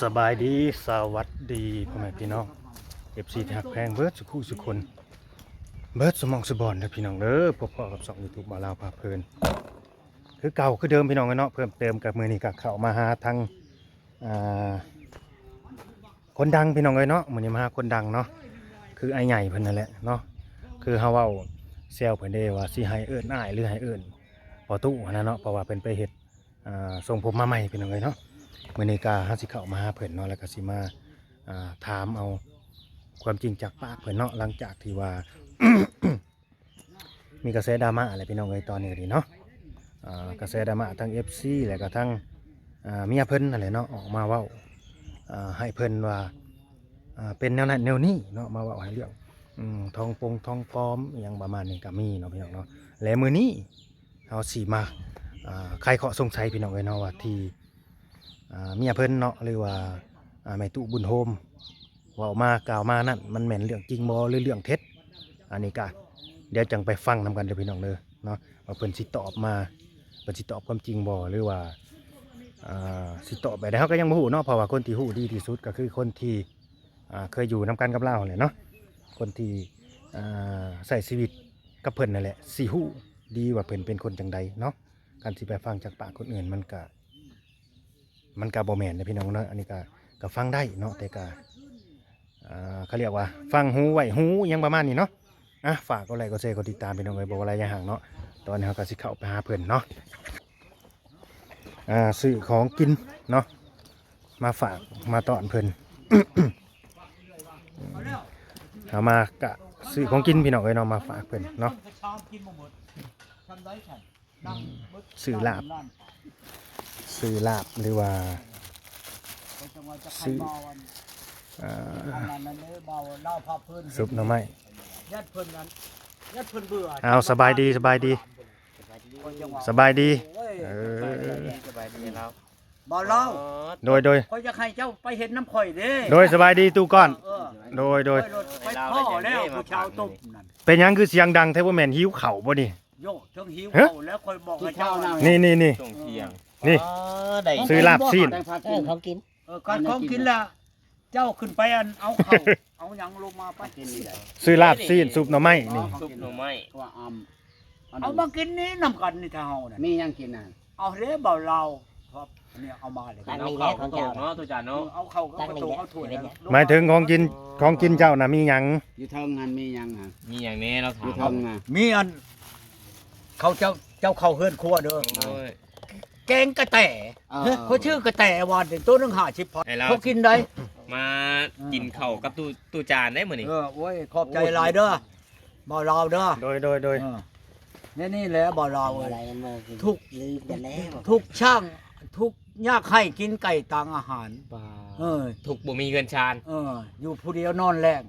ສະບາຍດີ ສະຫວັດດີພໍ່ແມ່ພີ່ນ້ອງ ເອັຟຊີ ທີ່ຮັກແພງເບິດສູ່ຄູ່ສູ່ຄົນ ເບິດສູ່ໝ່ອງສູ່ບ່ອນເດີພີ່ນ້ອງເດີ. ພົບພໍ້ກັບຊ່ອງຢູທູບບ່າວລາວພາເພີນ ຄືເກົ່າຄືເດີມພີ່ນ້ອງເອີຍເນາະ. ເພີ່ມເຕີມກັບມື້ນີ້ກໍເຂົ້າມາຫາທາງ ອ່າ ຄົນດັງພີ່ນ້ອງເອີຍເນາະ. ມື້ນີ້ມາຫາຄົນດັງເນາະ ຄືອ້າຍໃຫຍ່ເພິ່ນນັ້ນແຫຼະເນາະ. ຄືເຮົາເວົ້າແຊວເພິ່ນເດ້ວ່າ ຊິໃຫ້ເອີ້ນອ້າຍ ຫຼື ໃຫ້ເອີ້ນພໍ່ຕູ້ຫັ້ນນະເນາະ ເພາະວ່າເພິ່ນໄປເຮັດ ອ່າ ຊົງຜົມມາໃໝ່ພີ່ນ້ອງເອີຍເນາະ. ມື້ນີ້ກະເຮົາຊິເຂົ້າມາຫາເພິ່ນເນາະ ແລ້ວກະຊິມາ ອ່າ ຖາມເອົາຄວາມຈິງຈາກປາກເພິ່ນເນາະ ຫຼັງຈາກທີ່ວ່າ ມີກະແສດຣາມາແຫຼະພີ່ນ້ອງເອີຍ ຕອນນີ້ກະດີເນາະ. ອ່າ ກະແສດຣາມາທັງ ເອັຟຊີ ແລ້ວກະທັງ ອ່າ ເມຍເພິ່ນນັ້ນແຫຼະເນາະ ອອກມາເວົ້າ ອ່າ ໃຫ້ເພິ່ນວ່າ ອ່າ ເປັນແນວນັ້ນແນວນີ້ເນາະ ມາເວົ້າໃຫ້ເລື່ອງ ອືມ ທອງປົງທອງປອມ ອີ່ຫຍັງປະມານນີ້ກະມີເນາະພີ່ນ້ອງເນາະ. ແລະ ມື້ນີ້ ເຮົາຊິມາ ອ່າ ໄຂຂໍ້ສົງໄສພີ່ນ້ອງເອີຍເນາະ ວ່າທີ່ ອ່າ ເມຍເພິ່ນເນາະ ຫຼືວ່າ ອ່າ ແມ່ຕູ້ບຸນໂຮມ ເວົ້າມາກ່າວມານັ້ນ ມັນແມ່ນເລື່ອງຈິງບໍ່ ຫຼື ເລື່ອງເທັດ? ອັນນີ້ກະ ດຽວຈັ່ງໄປຟັງນຳກັນເດີພີ່ນ້ອງເດີເນາະ ວ່າເພິ່ນຊິຕອບມາ ເພິ່ນຊິຕອບຄວາມຈິງບໍ່ ຫຼືວ່າ ອ່າ ຊິຕອບແບບໃດ ເຮົາກະຍັງບໍ່ຮູ້ເນາະ. ເພາະວ່າຄົນທີ່ຮູ້ດີທີ່ສຸດກະຄືຄົນທີ່ ອ່າ ເຄີຍຢູ່ນຳກັນກັບລາວຫັ້ນແຫຼະເນາະ ຄົນທີ່ ອ່າ ໃຊ້ຊີວິດກັບເພິ່ນນັ້ນແຫຼະ ຊິຮູ້ດີວ່າເພິ່ນເປັນຄົນຈັ່ງໃດເນາະ. ຄັນຊິໄປຟັງຈາກປາກຄົນອື່ນ ມັນກະ ມັນກະບໍ່ແມ່ນເດ້ພີ່ນ້ອງເນາະ. ອັນນີ້ກະ ກະຟັງໄດ້ເນາະ ແຕ່ກະ ອ່າ ເຂົາລຽກວ່າຟັງຫູໄວ້ຫູ ອີ່ຫຍັງປະມານນີ້ເນາະ. ອ່ະ ຝາກກົດໄລກົດແຊ ກົດຕິດຕາມພີ່ນ້ອງເອີຍ ບໍ່ໄດ້ຢ່າຫ່າງເນາະ. ຕອນນີ້ເຮົາກະຊິເຂົ້າໄປຫາເພິ່ນເນາະ ອ່າ ຊື້ຂອງກິນເນາະ ມາຝາກມາຕ້ອນເພິ່ນ. ເຮົາມາກະຊື້ຂອງກິນພີ່ນ້ອງເອີຍເນາະ ມາຝາກເພິ່ນເນາະ. ຊື້ລາບ ຊື້ລາບ ຫຼືວ່າ ຊື້ ອ່າ ຊຸບໜໍ່ໄມ້. ເອົາ ສະບາຍດີ ສະບາຍດີ ສະບາຍດີ. ເອີ ສະບາຍດີລາວ ບ່າວລາວ ໂດຍ ໂດຍ ຂ້ອຍຢາກໃຫ້ເຈົ້າໄປເຮັດນຳຂ້ອຍເດ້. ໂດຍ ສະບາຍດີຕູ້ກ້ອນ. ເອີ ໂດຍ ໂດຍ ຂ້ອຍລົດໄປພໍ້ແລ້ວ ຜູ້ຊາວຕົບນັ້ນ. ເປັນຫຍັງຄືສຽງດັງແທ້? ບໍ່ແມ່ນຫິວເຂົ້າບໍ່ນີ້? ໂຍ ເຖິງຫິວເຂົ້າແລ້ວ ຂ້ອຍບອກໃຫ້ເຈົ້າ ນີ້ ນີ້ ນີ້ ຊ່ວງທ່ຽງ ນີ້ ອໍ ໄດ້ ຊື້ລາບຊີ້ນ ຂອງກິນ ເອີ ຂອງກິນລະ ເຈົ້າຂຶ້ນໄປ ອັນ ເອົາເຂົ້າ ເອົາຫຍັງລົງມາໄປ. ຊື້ລາບຊີ້ນ ຊຸບໜໍ່ໄມ້ນີ້ ຊຸບໜໍ່ໄມ້ ເອົາມາກິນນີ້ນຳກັນນີ້ ຖ້າເຮົານັ້ນ ມີຫຍັງກິນນະ? ເອົາເດ້ ບ່າວລາວ ເອົາມາເດ້ ເອົາເຂົ້າເນາະ ຕູ້ຈານເນາະ ເອົາເຂົ້າກັບເອົາຖ້ວຍ. ໝາຍເຖິງຂອງກິນ ຂອງກິນເຈົ້ານະ ມີຫຍັງ? ຢູ່ເທິງຫັ້ນມີຫຍັງຫັ້ນ? ມີຫຍັງແດ່ລາວຖາມ? ຢູ່ເທິງນະ ມີອັນ ເຂົ້າເຈົ້າ ເຈົ້າເຂົ້າເຮືອນຄົວເດີ. ໂອ້ຍ ແກງກະແຕ ເອີ ເຂົາຊື່ກະແຕວ່າໂຕໜຶ່ງຫ້າສິບພັນ ໃຫ້ລາວ ພໍກິນໄດ້. ມາກິນເຂົ້າກັບຕູ້ ຕູ້ຈານໄດ໋ມື້ນີ້. ເອີ ໂອ້ຍ ຂອບໃຈຫຼາຍເດີ ບ່າວລາວເດີ. ໂດຍ ໂດຍ ໂດຍ ເອີ ແນວນີ້ແຫຼະ ບ່າວລາວເອີຍ ທຸກ ທຸກຊ້າງ ທຸກຍາກໄຮ້ ກິນໄກ່ຕາງອາຫານ. ເອີ ທຸກບໍ່ມີເຮືອນຊານ. ເອີ ຢູ່ຜູ້ດຽວນອນແລ້ງ.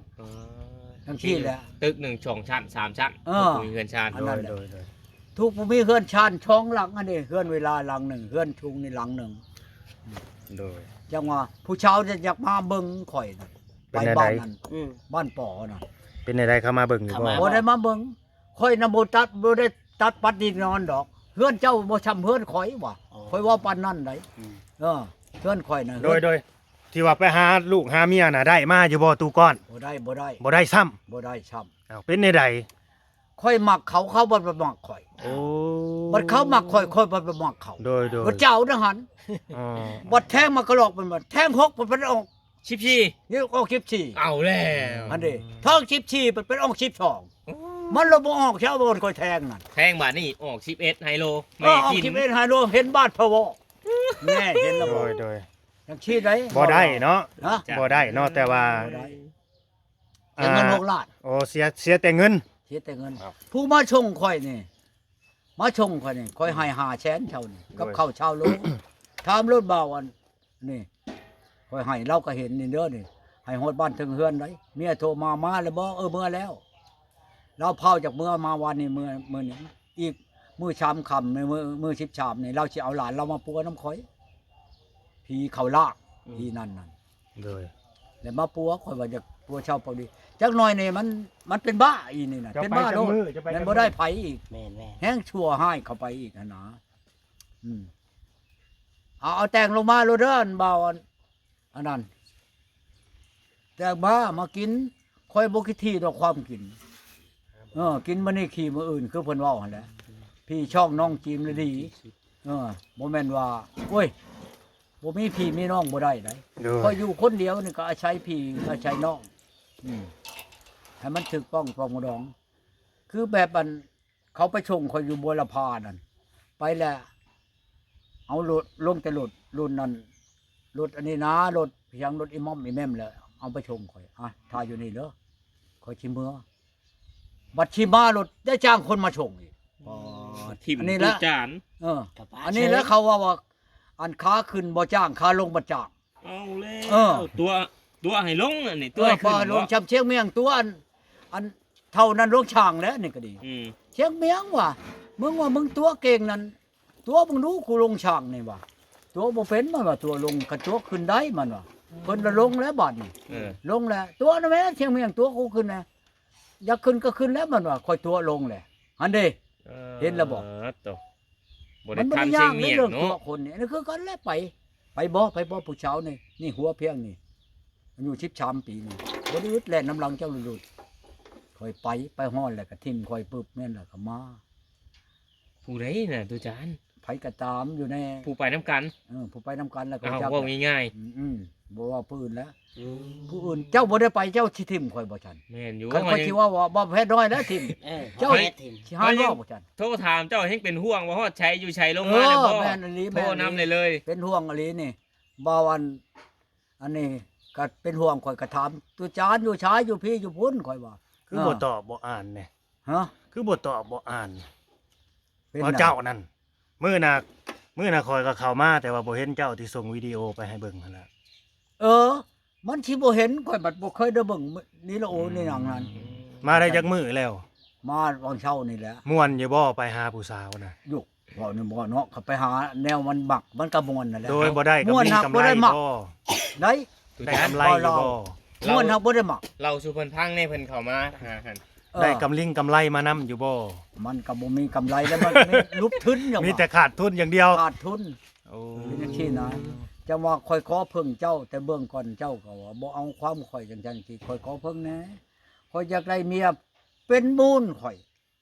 ຈັ່ງຊີ້ແຫຼະ ຕຶກໜຶ່ງສອງຊັ້ນສາມຊັ້ນ. ເອີ ທຸກບໍ່ມີເຮືອນຊານ. ໂດຍ ໂດຍ ທຸກບໍ່ມີເຮືອນຊານ ສອງຫຼັງຫັ້ນເດ້ ເຮືອນເວລາຫຼັງໜຶ່ງ ເຮືອນຊຸງນີ້ຫຼັງໜຶ່ງ. ໂດຍ ຈັ່ງວ່າຜູ້ຊາວຢາກມາເບິ່ງຂ້ອຍນະ ໄປບ້ານນັ້ນ ບ້ານປໍນັ້ນ. ເປັນແນວໃດ ເຂົາມາເບິ່ງຢູ່ບໍ່? ບໍ່ໄດ້ມາເບິ່ງ ຂ້ອຍນະບໍ່ຕັດ ບໍ່ໄດ້ຕັດປັດດິນນອນດອກ. ເຮືອນເຈົ້າບໍ່ຊ່ຳເຮືອນຂ້ອຍວ່າ ຂ້ອຍເວົ້າປານນັ້ນໄດ໋. ເອີ ເຮືອນຂ້ອຍນະ ໂດຍ ໂດຍ ທີ່ວ່າໄປຫາລູກຫາເມຍນະ ໄດ້ມາຢູ່ບໍ່ ຕູ້ກ້ອນ? ບໍ່ໄດ້ ບໍ່ໄດ້ ບໍ່ໄດ້ຊ້ຳ ບໍ່ໄດ້ຊ້ຳ. ເປັນແນວໃດ? ຂ້ອຍມັກເຂົາ ເຂົາບໍ່ໄດ້ມັກຂ້ອຍ. ໂອ້ ບັດເຂົາມັກຂ້ອຍ ຂ້ອຍບໍ່ໄດ້ມັກເຂົາ. ໂດຍ ໂດຍ ບັດເຈົ້ານະຫັ້ນ ບັດແທງມາກະລອກ ມັນບັດແທງຫົກ ມັນບັດອອກສິບສີ່ ນີ້ອອກສິບສີ່. ເອົາແລ້ວ ຫັ້ນເດ້ ແທງສິບສີ່ ມັນເປັນອອກສິບສອງ. ມັນລະບໍ່ອອກ ເຈົ້າບ່ອນຂ້ອຍແທງນັ້ນ ແທງບາດນີ້ອອກສິບເອັດໄຮໂລ. ເອີ ແມ່ກິນ ອອກສິບເອັດໄຮໂລ ເຫັນບາດພະວໍ ແນ່ ເຫັນລະບໍ່? ໂດຍ ໂດຍ ຈັ່ງຊີ້ໄດ໋ ບໍ່ໄດ້ເນາະ ບໍ່ໄດ້ເນາະ ແຕ່ວ່າ ເສຍເງິນຫົກລ້ານ. ໂອ້ ເສຍ ເສຍແຕ່ເງິນ ເສຍແຕ່ເງິນ. ຜູ້ມາສົ່ງຂ້ອຍນີ້ ມາສົ່ງຂ້ອຍນີ້ ຂ້ອຍໃຫ້ຫ້າແສນເຊົານີ້ ກັບເຂົ້າຊາວໂລ. ຖາມໂລດ ບ່າວອັນນີ້ ຂ້ອຍໃຫ້ ລາວກະເຫັນນີ້ເດີນີ້ ໃຫ້ຮອດບ້ານເຖິງເຮືອນໄດ໋. ເມຍໂທມາ ມາແລ້ວບໍ່? ເອີ ເມືອແລ້ວ. ລາວພາວຈາກເມືອມາວານນີ້ ເມືອ ມື້ນີ້ ອີກມື້ສາມຄ່ຳ ມື້ ມື້ສິບສາມນີ້ ລາວຊິເອົາຫຼານລາວມາປົວນຳຂ້ອຍ ຜີເຂົ້າລ່າງ ອືມ ຜີນັ້ນນັ້ນ. ໂດຍ ແລ້ວມາປົວ ຂ້ອຍວ່າຢາກປົວເຊົາປົວດີ ຈັກໜ້ອຍນີ້ມັນ ມັນເປັນບ້າອີ່ນີ້ນະ ເປັນບ້າໂລດ ແມ່ນບໍ່ໄດ້ໃຜອີກ. ແມ່ນໆ ແຮງຊົ່ວຮ້າຍເຂົ້າໄປອີກຫັ້ນນາ. ອືມ ເອົາ ເອົາແຕ່ງລົງມາໂລດເດີ ອັນບ່າວ ອັນ ອັນນັ້ນ ແຕ່ງມາ ມາກິນ ຂ້ອຍບໍ່ຂີ້ຖີ່ດອກຄວາມກິນ ເອີ ກິນມື້ນີ້ຂີ້ມື້ອື່ນ ຄືເພິ່ນເວົ້າຫັ້ນແຫຼະ ພີ່ນ້ອງນ້ອງຈີມລະດີ ເອີ ບໍ່ແມ່ນວ່າ ໂອ້ຍ ບໍ່ມີພີ່ມີນ້ອງບໍ່ໄດ້ໃດ ໂດຍ ຂ້ອຍຢູ່ຄົນດຽວນີ້ກໍອາໄສພີ່ອາໄສນ້ອງ ອືມ ໃຫ້ມັນຖືກຕ້ອງປອງດອງ ຄືແບບອັນ ເຂົາໄປສົ່ງຂ້ອຍຢູ່ບົວລະພານັ້ນ ໄປແລ້ວ ເອົາລົດ ລົງແຕ່ລົດ ລົດນັ້ນ ລົດອັນນີ້ນາ ລົດພຽງ ລົດອີ່ໝອມອີ່ແໝມແຫຼະ ເອົາໄປສົ່ງຂ້ອຍ ອ່ະ ຖ້າຢູ່ນີ້ເດີ ຂ້ອຍຊິເມືອ ບັດຊິມາລົດໄດ້ຈ້າງຄົນມາສົ່ງອີກ ອໍ ຖິ້ມ ອັນນີ້ແຫຼະ ຕູ້ຈານ ເອີ ອັນນີ້ແຫຼະເຂົາເວົ້າວ່າ ອັນຂາຂຶ້ນບໍ່ຈ້າງ ຂາລົງບັດຈ້າງ ເອົາແລ້ວ ເອີ ຕົວະ ຕົວະໃຫ້ລົງ ອັນນີ້ຕົວະໃຫ້ຂຶ້ນ ເອີ ບໍ່ໃຫ້ລົງ ບໍ່ ຊ່ຳຊຽງມຽງ ຕົວະອັນ ອັນເທົ່ານັ້ນລົງຊ່າງແຫຼະ ນີ້ກໍດີ ອືມ ຊຽງມຽງວ່າ ມຶງວ່າມຶງຕົວະເກັ່ງນັ້ນ ຕົວະເບິ່ງດູ ກູລົງຊ່າງນີ້ວ່າ ຕົວະບໍ່ເປັນ ມັນວ່າ ຕົວະລົງ ຄັນຕົວະຂຶ້ນໄດ້ ມັນວ່າ ເພິ່ນລະລົງແລ້ວບາດນີ້ ເອີ ລົງແລ້ວ ຕົວະນະແມ້ ຊຽງມຽງ ຕົວະກູຂຶ້ນນະ ຢາກຂຶ້ນກໍຂຶ້ນແລ້ວ ມັນວ່າ ຂ້ອຍຕົວະລົງແຫຼະ ຫັ້ນເດ້ ເອີ ເຫັນແລ້ວບໍ່ ໂຕ ບໍ່ໄດ້ ມັນບໍ່ໄດ້ຍາກໃນເລື່ອງຕົວະຄົນນີ້ ອັນນີ້ຄືກັນແຫຼະ ໄປ ໄປບໍ່ ໄປບໍ່ ຜູ້ສາວນີ້ ນີ້ຫົວພຽງນີ້ ອາຍຸສິບສາມປີນີ້ ບໍ່ໄດ້ອຶດແລ່ນນຳຫຼັງເຈົ້າລຸດໆ ຂ້ອຍໄປ ໄປຮອດແລ້ວກໍຖິ້ມຂ້ອຍປຶບ ແມ່ນແລ້ວກໍມາ ຜູ້ໃດນະ ຕູຈານ ໃຜກໍຕາມຢູ່ໃນ ຜູ້ໄປນຳກັນ ເອີ ຜູ້ໄປນຳກັນແລ້ວກໍ ເອົາ ຈັກ ເວົ້າງ່າຍໆ ອືມ ອືມ ບໍ່ວ່າຜູ້ອື່ນແລ້ວ ອືມ ຜູ້ອື່ນ ເຈົ້າບໍ່ໄດ້ໄປ ເຈົ້າຊິຖິ້ມຂ້ອຍບໍ່ຊັ້ນ ແມ່ນຢູ່ ຄັນຂ້ອຍຊິເວົ້າວ່າ ບໍ່ແພ້ນ້ອຍແລ້ວຖິ້ມ ເອີ ເຈົ້າ ຂ້ອຍ ຊິຫາເວົ້າບໍ່ຊັ້ນ ໂທຖາມເຈົ້າ ແຮ່ງເປັນຫ່ວງວ່າຮອດໃສຢູ່ໃສ ລົງມາແລ້ວບໍ່ ເອີ ແມ່ນອີ່ຫຼີ ໂທນຳເລີຍ ເປັນຫ່ວງອີ່ຫຼີນີ້ ບ່າວອັນ ອັນນີ້ກໍເປັນຫ່ວງ ຂ້ອຍກໍຖາມ ຕູຈານຢູ່ໃສ ຢູ່ພີ້ຢູ່ພຸ້ນ ຂ້ອຍວ່າ ຄືບໍ່ຕອບບໍ່ອ່ານແດ່ ຮະ ຄືບໍ່ຕອບບໍ່ອ່ານ ເປັນ ວ່າເຈົ້ານັ້ນ ມື້ນະ ມື້ນະຂ້ອຍກໍເຂົ້າມາ ແຕ່ວ່າບໍ່ເຫັນເຈົ້າທີ່ສົ່ງວິດີໂອໄປໃຫ້ເບິ່ງຫັ້ນລະ ເອີ ມັນຊິບໍ່ເຫັນ ຂ້ອຍບັດບໍ່ເຄີຍໄດ້ເບິ່ງນີ້ລະໂອ ອືມ ນີ້ນາງນັ້ນ ມາໄດ້ຈັກມື້ແລ້ວ ມາວັນເສົານີ້ແຫຼະ ມ່ວນຢູ່ບໍ່ ໄປຫາຜູ້ສາວນະ ຢູ່ ເວົ້ານີ້ບໍ່ເນາະ ເຂົາໄປຫາແນວມັນມັກ ມັນກໍມ່ວນນັ້ນແຫຼະ ໂດຍບໍ່ໄດ້ ມ່ວນຫາກບໍ່ໄດ້ມັກ ໄດ້ ໄດ້ກຳໄລຢູ່ບໍ່ ມ່ວນຫາກບໍ່ໄດ້ມັກ ເລົ່າສູ່ເພິ່ນຟັງແດ່ ເພິ່ນເຂົ້າມາຫາຫັ້ນ ເອີ ໄດ້ກຳລິງກຳໄລມານຳຢູ່ບໍ່ ມັນກໍບໍ່ມີກຳໄລແລ້ວ ມັນມີຫຼຸບທຶນຫຍັງ ມີແຕ່ຂາດທຶນຢ່າງດຽວ ຂາດທຶນ ໂອ້ ເປັນຈັ່ງຊີ້ນະ ຈັ່ງວ່າຂ້ອຍຂໍເພິ່ງເຈົ້າ ແຕ່ເບື້ອງກ່ອນເຈົ້າກໍວ່າບໍ່ເອົາຄວາມຂ້ອຍຈັ່ງຊັ້ນ ທີ່ຂ້ອຍຂໍເພິ່ງແດ່ ຂ້ອຍຢາກໄດ້ເມຍເປັນມູນຂ້ອຍ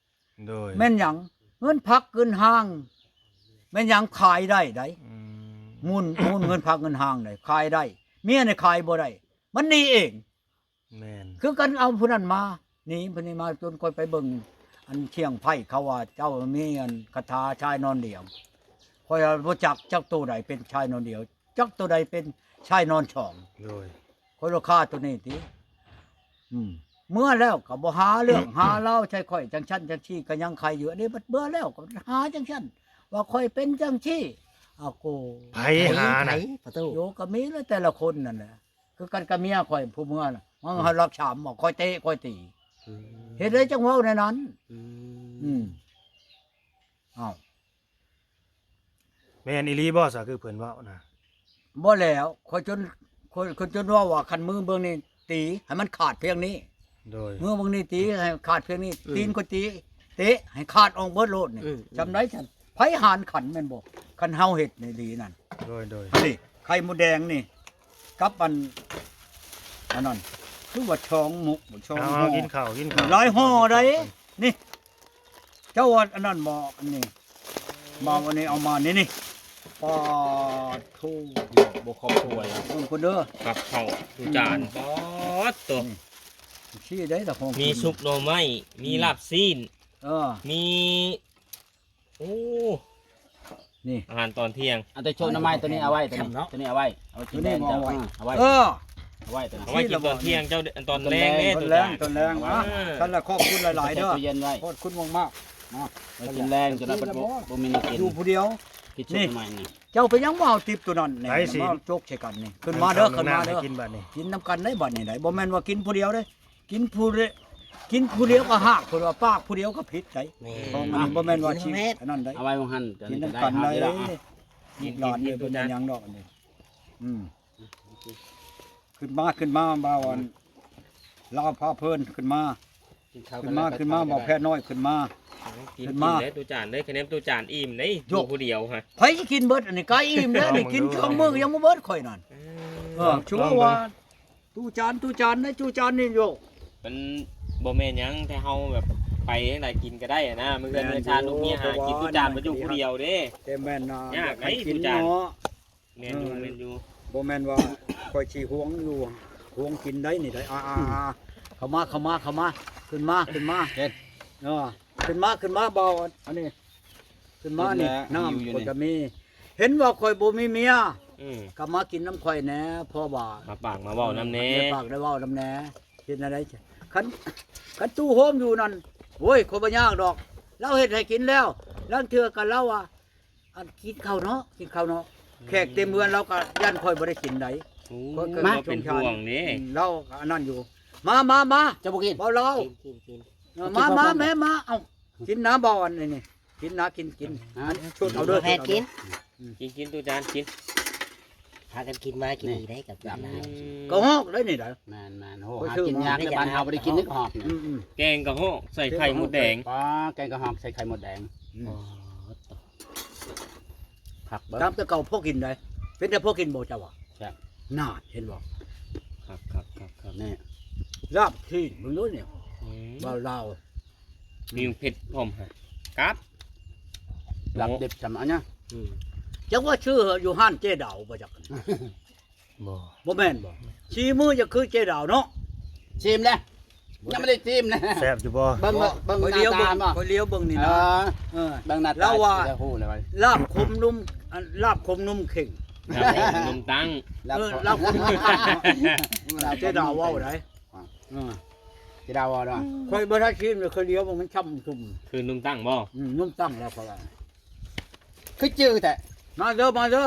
ໂດຍ ແມ່ນຫຍັງ ເງິນພັກເງິນຮ່າງ ແມ່ນຫຍັງຂາຍໄດ້ໃດ ອືມ ມູນ ມູນເງິນພັກເງິນຮ່າງໃດ ຂາຍໄດ້ ເມຍນີ້ຂາຍບໍ່ໄດ້ ມັນໜີເອງ ແມ່ນ ຄືກັນ ເອົາຜູ້ນັ້ນມາ ໜີຜູ້ນີ້ມາ ຈົນຂ້ອຍໄປເບິ່ງ ອັນຄຽງໄພ ເຂົາວ່າເຈົ້າມີອັນຄາຖາຊາຍນອນດຽວ ຂ້ອຍບໍ່ຈັກ ຈັກໂຕໃດເປັນຊາຍນອນດຽວ ຈັກໂຕໃດເປັນຊາຍນອນສອງ ໂດຍ ຂ້ອຍລາຄາໂຕນີ້ຕິ ອືມ ເມືອແລ້ວກໍບໍ່ຫາເລື່ອງ ຫາລາວໃສ່ຂ້ອຍ ຈັ່ງຊັ້ນຈັ່ງຊີ້ ກໍຍັງໄຄຢູ່ ອັນນີ້ບັດເມືອແລ້ວກໍຫາຈັ່ງຊັ້ນ ວ່າຂ້ອຍເປັນຈັ່ງຊີ້ ອາໂກ ໃຜຫານະ ໂຍ ກໍມີແລ້ວແຕ່ລະຄົນນັ້ນແຫຼະ ຄືກັນກັບເມຍຂ້ອຍຜູ້ເມືອນະ ມັນ ອືມ ເຮົາລັກສາມ ບອກຂ້ອຍເຕະຂ້ອຍຕີ ອືມ ເຮັດໃດຈັ່ງເວົ້າແນວນັ້ນ ອືມ ອືມ ອ້າວ ແມ່ນອີ່ຫຼີບໍ່ ສະ ຄືເພິ່ນເວົ້ານະ ບໍ່ແລ້ວ ຂ້ອຍຈົນ ຂ້ອຍ ຂ້ອຍຈົນເວົ້າວ່າ ຄັນມືເບິ່ງນີ້ຕີໃຫ້ມັນຂາດພຽງນີ້ ໂດຍ ມືເບິ່ງນີ້ຕີໃຫ້ຂາດພຽງນີ້ ອືມ ຕີນຂ້ອຍຕີ ເຕະໃຫ້ຂາດອອກເບິດໂລດນີ້ ອືມ ຈຳໄດ້ຊັ້ນ ໃຜຫານຂັນແມ່ນບໍ່ ຄັນເຮົາເຮັດນີ້ດີນັ້ນ ໂດຍ ໂດຍ ນີ້ ໄຂ່ມົດແດງນີ້ ກັບອັນ ອັນນັ້ນ ຄືວ່າສອງໝູ່ ສອງ ເອົາ ຫໍ່ ກິນເຂົ້າ ກິນເຂົ້າ ຫຼາຍຫໍ່ໃດ ນີ້ ເຈົ້າວ່າອັນນັ້ນບໍ່ ອັນນີ້ ມາວັນນີ້ເອົາມານີ້ ນີ້ ປາໂທ້ ບໍ່ຄອບຄົວ ເບິ່ງຄົນເດີ ກັບເຂົ້າ ອືມ ຈານ ປາດໂທ້ ຊີ້ໄດ້ລະຂອງ ມີຊຸບໜໍ່ໄມ້ ມີ ອືມ ລາບຊີ້ນ ເອີ ມີ ໂອ້ ນີ້ ອາຫານຕອນທ່ຽງ ເອົາແຕ່ໂຊະໜໍ່ໄມ້ໂຕນີ້ເອົາໄວ້ ໂຕນີ້ ໂຕນີ້ເອົາໄວ້ ເອົາໄວ້ກິນແລງ ໂຕນີ້ບໍ່ເອົາໄວ້ ເອີ ເອົາໄວ້ ເອົາໄວ້ໂຕນີ້ ເອົາໄວ້ກິນຕອນທ່ຽງ ເຈົ້າ ຕອນແລງເດ້ ຕອນແລງ ຕອນແລງ ເອີ ອ່ະ ຊັ້ນລະຂອບຄຸນຫຼາຍໆເດີ ໃສ່ຕູ້ເຢັນໄວ້ ຂອບຄຸນມາກໆ ເນາະ ໄວ້ກິນແລງ ຈົນວ່າບໍ່ ບໍ່ມີແນວກິນ ຢູ່ຜູ້ດຽວ ກິນຊຸບໜໍ່ໄມ້ນີ້ ເຈົ້າໄປຫຍັງມາເອົາຕິບໂຕນັ້ນນີ້ ມາຈົກໃສ່ກັນນີ້ ຂຶ້ນມາເດີ ຂຶ້ນມາເດີ ກິນບັດນີ້ ກິນນຳກັນໄດ້ບັດນີ້ໄດ໋ ບໍ່ແມ່ນວ່າກິນຜູ້ດຽວເດ້ ກິນຜູ້ດຽວ ກິນຜູ້ດຽວກໍຮາກ ເພິ່ນວ່າປາກຜູ້ດຽວກໍຜິດໄດ໋ ແມ່ນ ຂອງອັນນີ້ບໍ່ແມ່ນວ່າຊິອັນນັ້ນໄດ໋ ເອົາໄວ້ໝ່ອງຫັ້ນ ກິນນຳກັນໄດ໋ ລູກຫຼານນີ້ບໍ່ແມ່ນຫຍັງດອກອັນນີ້ ອືມ ຂຶ້ນມາ ຂຶ້ນມາ ບ່າວອັນ ລາວພາເພິ່ນຂຶ້ນມາ ກິນເຂົ້າ ຂຶ້ນມາ ຂຶ້ນມາ ບໍ່ແພ້ນ້ອຍ ຂຶ້ນມາ ກິນ ຂຶ້ນມາ ກິນເດ້ຕູ້ຈານເດ້ ຄະແນນຕູ້ຈານອີ່ມເດ້ ໂຢ ຢູ່ຜູ້ດຽວຮະ ໃຜຊິກິນເບິດ ອັນນີ້ກາອີ່ມແລ້ວນີ້ ກິນເຄື່ອງມື້ຍັງບໍ່ເບິດຂ້ອຍນັ້ນ ເອີ ເອີ ລອງ ຖືວ່າ ລອງເບິ່ງ ຕູ້ຈານ ຕູ້ຈານ ໃນຕູ້ຈານນີ້ໂຢ ມັນບໍ່ແມ່ນຫຍັງ ແຕ່ເຮົາແບບໄປທາງໃດກິນກໍໄດ້ນະ ມື້ເຮືອນ ແມ່ນຢູ່ ເຮືອນຊານລູກເມຍຫາກິນ ຕູ້ຈານມັນຢູ່ຜູ້ດຽວເດ້ ແຕ່ແມ່ນນະ ຢາກໃຫ້ກິນເນາະ ແມ່ນຢູ່ ເອີ ແມ່ນຢູ່ ບໍ່ແມ່ນວ່າຂ້ອຍຊິຫວງຢູ່ ຫວງກິນໄດ້ນີ້ໄດ໋ ອ່າໆໆ ເຂົ້າມາ ເຂົ້າມາ ເຂົ້າມາ ຂຶ້ນມາ ຂຶ້ນມາ ເຮັດ ເອີ ຂຶ້ນມາ ຂຶ້ນມາ ເບົາ ອັນນີ້ ຂຶ້ນມານີ້ ເຮັດແລ້ວ ນ້ຳ ຢູ່ ຢູ່ ຂ້ອຍ ນີ້ ກໍມີ ເຫັນວ່າຂ້ອຍບໍ່ມີເມຍ ອືມ ກໍມາກິນນຳຂ້ອຍແດ່ ເພາະວ່າ ມາປາກມາເວົ້ານຳແດ່ ເອີ ມາປາກໄດ້ເວົ້ານຳແດ່ ເຮັດແນວໃດ ຄັນ ຄັນຕູ້ໂຮມຢູ່ນັ້ນ ໂອ້ຍ ຂ້ອຍບໍ່ຍາກດອກ ລາວເຮັດໃຫ້ກິນແລ້ວ ລາງເທື່ອກໍລາວວ່າ ອັນ ກິນເຂົ້າເນາະ ກິນເຂົ້າເນາະ ອືມ ແຂກເຕັມເຮືອນ ລາວກໍຢ້ານຂ້ອຍບໍ່ໄດ້ກິນໃດ ໂອ້ ຂ້ອຍກໍ ມາ ສົງສານ ເປັນຫ່ວງເດ້ ອືມ ລາວກໍອັນນັ້ນຢູ່ ມາ ມາ ມາ ເຈົ້າບໍ່ກິນ ເວົ້າລາວ ກິນ ກິນ ກິນ ເອີ ມາ ມາ ແມ່ ມາ ເອົ້າ ກິນນະ ເບົາ ອັນນີ້ ກິນນະ ກິນ ກິນ ອ່າ ຊຸດເອົາເດີ ແພດກິນ ອືມ ກິນ ກິນ ຕູ້ຈານ ກິນ ພາກັນກິນມາ ກິນນີ້ໄດ້ກັບ ອືມ ກະຮອກໄດ້ນີ້ໄດ໋ ແມ່ນໆ ໂອ້ ຫາກິນຍາກໃນບ້ານເຮົາ ບໍ່ໄດ້ກິນນີ້ກະຮອກ ອືມໆ ແກງກະຮອກໃສ່ໄຂ່ມົດແດງ ອໍ ແກງກະຮອກໃສ່ໄຂ່ມົດແດງ ອືມ ອໍ ຄັກເບິ່ງ ຕາມແຕ່ເກົ່າພໍກິນໄດ໋ ເປັນແຕ່ພໍກິນບໍ່ເຈົ້າວ່າ ແຊບ ນານ ເຫັນບໍ່ ຄັກໆໆໆ ນີ້ ລາບຊີ້ນເບິ່ງດູນີ້ ອືມ ລາວໆ ມີເຜັດພ້ອມຫະ ກັບ ລາບດິບຊ່ຳອັນນະ ອືມ ຈັກວ່າຊື່ຢູ່ຮ້ານເຈດາວບໍ່ຈັກ ບໍ່ ບໍ່ແມ່ນບໍ່ ສີມືຈະຄືເຈດາວເນາະ ຊີມແລ້ວ ຍັງບໍ່ໄດ້ຊີມນະ ແຊບຢູ່ບໍ່ ເບິ່ງ ບໍ່ ເບິ່ງ ຂ້ອຍຫຼຽວເບິ່ງ ໜ້າຕາບໍ່ ຂ້ອຍຫຼຽວເບິ່ງນີ້ນະ ເອີ ເອີ ເບິ່ງໜ້າຕາ ລາວວ່າ ຊິໄດ້ຮູ້ແລ້ວວ່າ ລາບຂົມນຸ່ມ ອັນ ລາບຂົມນຸ່ມເຄັ່ງ ລາບຂົມນຸ່ມຕັ້ງ ເອີ ລາບຂົມນຸ່ມຕັ້ງເນາະ ລາບຂົມນຸ່ມເຄັ່ງ ເຈດາວເວົ້າໄດ໋ ອ່າ ເອີ ເຈດາວເວົ້າເນາະ ຂ້ອຍບໍ່ທັນຊີມເລີຍ ຂ້ອຍຫຼຽວເບິ່ງມັນຊ່ຳຊຸ່ມ ຄືນຸ່ມຕັ້ງບໍ່ ອືມ ນຸ່ມຕັ້ງແລ້ວຂ້ອຍວ່າ ຄືຈື່ແທ້ ມາເດີ ມາເດີ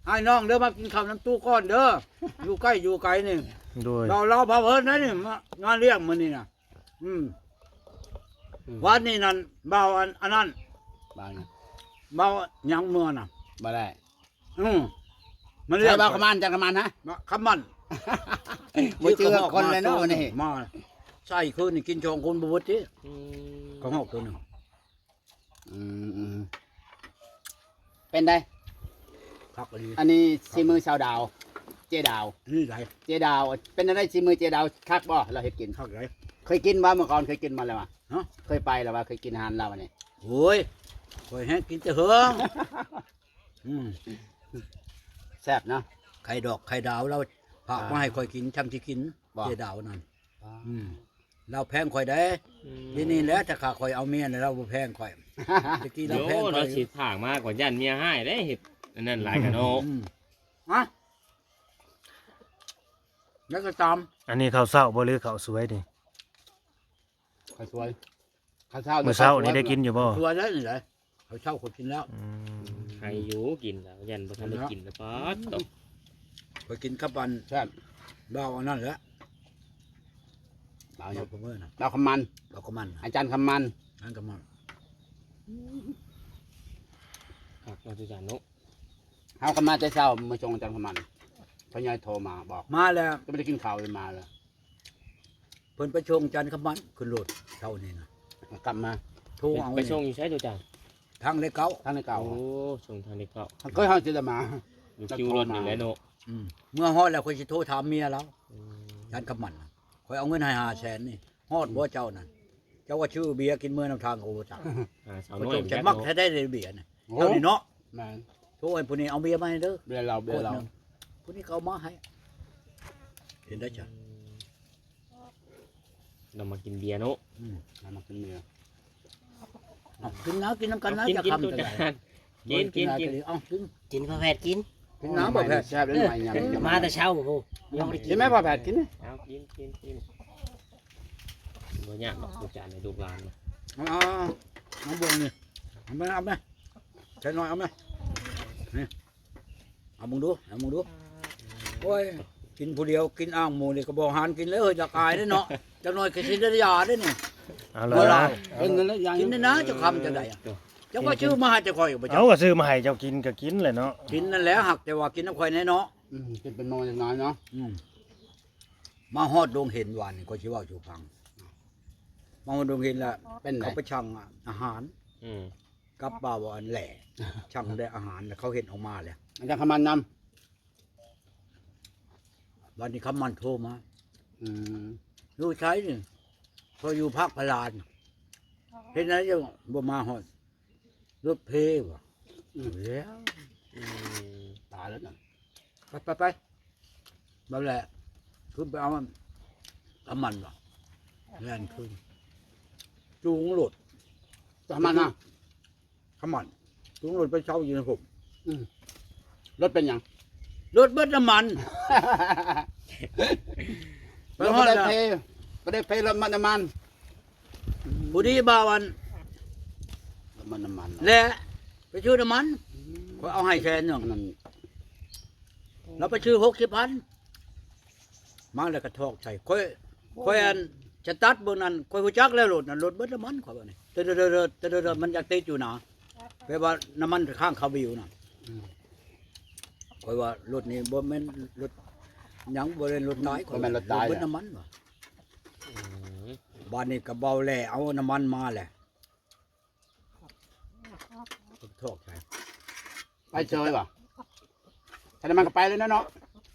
ອ້າຍນ້ອງເດີ ມາກິນເຂົ້ານຳຕູ້ກ່ອນເດີ ຢູ່ໃກ້ຢູ່ໄກນີ້ ໂດຍ ລາວ ລາວພາເພິ່ນໄດ໋ນີ້ ມາ ມາລ້ຽງມື້ນີ້ນະ ອືມ ອືມ ວານນີ້ນັ້ນ ບ່າວອັນ ອັນນັ້ນ ບ່າວຫຍັງ ບ່າວຫຍັງເມືອນະ ບໍ່ໄດ້ ອືມ ມັນ ໃສ່ ເລື່ອງ ບ່າວຄຳມັນ ຈັນຄຳມັນ ຮະ ຄຳມັນ ບໍ່ຈື່ຄົນເລີຍເນາະ ວັນນີ້ ມາໃສ່ຄືນນີ້ກິນສອງຄົນບໍ່ເບິດຕິ ອືມ ກະຮອກໂຕໜຶ່ງ ອືມໆ ເປັນໃດ ຄັກອີ່ຫຼີ ອັນນີ້ສີມືຊາວດາວ ເຈດາວ ນີ້ໃດ ເຈດາວ ເປັນໃດສີມືເຈດາວ ຄັກບໍ່ ລາວເຮັດກິນ ຄັກໃດ ເຄີຍກິນບໍ່ ເມື່ອກ່ອນເຄີຍກິນມາແລ້ວຫວາ ຮະ ເຄີຍໄປແລ້ວຫວາ ເຄີຍກິນອາຫານລາວອັນນີ້ ໂອ້ຍ ຂ້ອຍແຮງກິນແຕ່ເຫິງ ອືມ ແຊບເນາະ ໄຂ່ດອກໄຂ່ດາວລາວຝາກມາໃຫ້ຂ້ອຍກິນ ຊ່ຳຊິກິນ ບໍ່ ເຈດາວນັ້ນ ອືມ ລາວແພງຂ້ອຍເດ້ ອືມ ດຽວນີ້ແຫຼະ ຖ້າຂ້າຂ້ອຍເອົາເມຍແລ້ວລາວບໍ່ແພງຂ້ອຍ ແຕ່ກີ້ລາວແພງຂ້ອຍ ໂອ້ ລາວຊິຖາກມາກໍຢ້ານເມຍຮ້າຍເດ້ ເຮັດອັນນັ້ນຫຼາຍກະເນາະ ອືມ ອະ ແລ້ວກໍຕາມ ອັນນີ້ເຂົ້າເຊົ້າບໍ່ ຫຼືເຂົ້າສວຍນີ້ ເຂົ້າສວຍ ເຂົ້າເຊົ້າ ມື້ເຊົ້ານີ້ໄດ້ກິນຢູ່ບໍ່ ສວຍແລ້ວນີ້ແຫຼະ ເຂົ້າເຊົ້າຂ້ອຍກິນແລ້ວ ອືມ ໃຫ້ຢູ່ກິນແລ້ວ ຢ້ານບໍ່ທັນໄດ້ກິນແລ້ວ ປາດໂທ້ ຂ້ອຍກິນກັບອັນ ແຊບ ດາວອັນນັ້ນແຫຼະ ດາວຫຍັງ ດາວຄຳເມີນະ ດາວຄຳມັນ ດາວຄຳມັນນະ ອາຈານຄຳມັນ ອາຈານຄຳມັນ ຄັກເນາະ ອາຈານເນາະ ເຮົາກໍມາແຕ່ເຊົ້າ ມາສົ່ງອາຈານຄຳມັນ ພໍ່ໃຫຍ່ໂທມາບອກ ມາແລ້ວ ຈະບໍ່ໄດ້ກິນເຂົ້າ ມາແລ້ວ ເພິ່ນໄປສົ່ງຈັນຄຳມັນຂຶ້ນລົດເຊົ້ານີ້ນະ ກັບມາ ໂທເອົາ ໄປສົ່ງຢູ່ໃສໂຕຈານ ທາງເລກເກົ້າ ທາງເລກເກົ້າ ໂອ້ ສົ່ງທາງເລກເກົ້າ ເຄີຍເຮົາຊິໄດ້ມາ ຢູ່ຄິວລົດນີ້ແຫຼະເນາະ ອືມ ເມື່ອຮອດແລ້ວຂ້ອຍຊິໂທຖາມເມຍລາວ ອືມ ຈັນຄຳມັນນະ ຂ້ອຍເອົາເງິນໃຫ້ຫ້າແສນນີ້ ຮອດບໍ່ເຈົ້ານັ້ນ ເຈົ້າວ່າຊື້ເບຍກິນເມືອນຳທາງກໍບໍ່ຈັກ ຫາສາວນ້ອຍ ຈະມັກແທ້ໄດ໋ເບຍນະ ໂອ້ ເຈົ້ານີ້ເນາະ ແມ່ນ ໂທໃຫ້ຜູ້ນີ້ເອົາເບຍມາໃຫ້ເດີ ເບຍລາວ ເບຍລາວ ຜູ້ນີ້ກໍເອົາມາໃຫ້ ເຫັນໄດ້ຈ້ະ ອືມ ລາວມາກິນເບຍເນາະ ອືມ ລາວມາກິນເບຍ ເອົາ ກິນນະ ກິນນຳກັນນະ ເອົາ ກິນ ຈະ ກິນ ຄຳ ໂຕຈານ ກິນ ກິນ ກິນ ກິນ ເອົາ ກິນ ກິນ ພໍ່ແພດກິນ ກິນນະ ພໍ່ແພດ ແຊບເດ້ ມາແຕ່ເຊົ້າ ໂອ້ ຍັງບໍ່ໄດ້ກິນ ກິນໄໝພໍ່ແພດ ກິນ ເອົາ ກິນ ກິນ ກິນ ບໍ່ຍາກດອກ ໂຕຈານໃຫ້ລູກຫຼານ ເອົາ ເອົາ ເອົາ ເອົາບ່ວງນີ້ ເອົາໄປ ເອົາໄປ ໃສ່ໜ້ອຍ ເອົາໄປ ນີ້ ເອົາເບິ່ງດູ ເອົາເບິ່ງດູ ໂອ້ຍ ກິນຜູ້ດຽວ ກິນອ່າງໝູນີ້ກໍບໍ່ຫານກິນເລີຍ ຢາກອາຍເດ້ເນາະ ຈັກໜ້ອຍກໍຊິໄດ້ຢາເດ້ນີ້ ເອົາລະ ເອົາລະ ກິນນັ້ນແຫຼະ ກິນນັ້ນນະ ເຈົ້າຄຳຈັ່ງໃດ ເຈົ້າວ່າຊື້ມາໃຫ້ແຕ່ຂ້ອຍບໍ່ ເອົາ ກໍຊື້ມາໃຫ້ເຈົ້າກິນກໍກິນແຫຼະເນາະ ກິນນັ້ນແຫຼະ ຫາກແຕ່ວ່າກິນນຳຂ້ອຍແດ່ເນາະ ອືມ ກິນເປັນໂມງຈັກໜ້ອຍເນາະ ອືມ ມາຮອດດົງເຫັນວານນີ້ ຂ້ອຍຊິເວົ້າສູ່ຟັງ ມາຮອດດົງເຫັນລະ ເປັນໃດ? ເຂົາໄປສັ່ງອາຫານ ອືມ ກັບບ່າວອັນແຫຼະ ສັ່ງໄດ້ອາຫານ ແລ້ວເຂົາເຫັນອອກມາແລ້ວ ອາຈານຄຳມັນນຳ ບັດນີ້ຄຳມັນໂທມາ ອືມ ຢູ່ໃສນີ້? ຂ້ອຍຢູ່ພາກພະລານ ເຮັດຫຍັງຈັ່ງບໍ່ມາຮອດ? ລົດເພວ່າ ອືມ ແລ້ວ ອືມ ຕາຍແລ້ວນະ ໄປໆໆ ບໍ່ແຫຼະ ຂຶ້ນໄປເອົາອັນ ກຳມັນວ່າ ແລ່ນຂຶ້ນ ຈູງລົດ ກຳມັນນະ ກຳມັນ ຈູງລົດໄປເຊົາຢູ່ໃນຮົ່ມ ອືມ ລົດເປັນຫຍັງ? ລົດເບິດນ້ຳມັນ ໄປຮອດແລ້ວ ບໍ່ໄດ້ເພ ບໍ່ໄດ້ເພລົດເບິດນ້ຳມັນ ພໍດີບ່າວອັນ ລົດເບິດນ້ຳມັນ ແຫຼະ ໄປຊື້ນ້ຳມັນ ອືມ ຂ້ອຍເອົາໃຫ້ແສນໜຶ່ງ ນັ້ນ ລາວໄປຊື້ຫົກສິບພັນ ມາແລ້ວກະຖອກໃສ່ ຂ້ອຍ ຂ້ອຍອັນສະຕາດເບິ່ງນັ້ນ ຂ້ອຍຮູ້ຈັກແລ້ວລົດນັ້ນ ລົດເບິດນ້ຳມັນ ຂ້ອຍວ່ານີ້ ເດີໆໆ ເດີໆ ມັນຢາກຕິດຢູ່ນະ ແປວ່ານ້ຳມັນຄ້າງຄາວິວນະ ອືມ ຂ້ອຍວ່າລົດນີ້ບໍ່ແມ່ນລົດຫຍັງ ບໍ່ແມ່ນລົດຕາຍ ບໍ່ແມ່ນລົດຕາຍ ລົດເບິດນ້ຳມັນວ່າ ອືມ ບາດນີ້ກະເບົາແຫຼະ ເອົານ້ຳມັນມາແຫຼະ ຖອກໃສ່ ໄປເຊີຍວ່າ ຖ້າໄດ້ມັນກໍໄປເລີຍເນາະ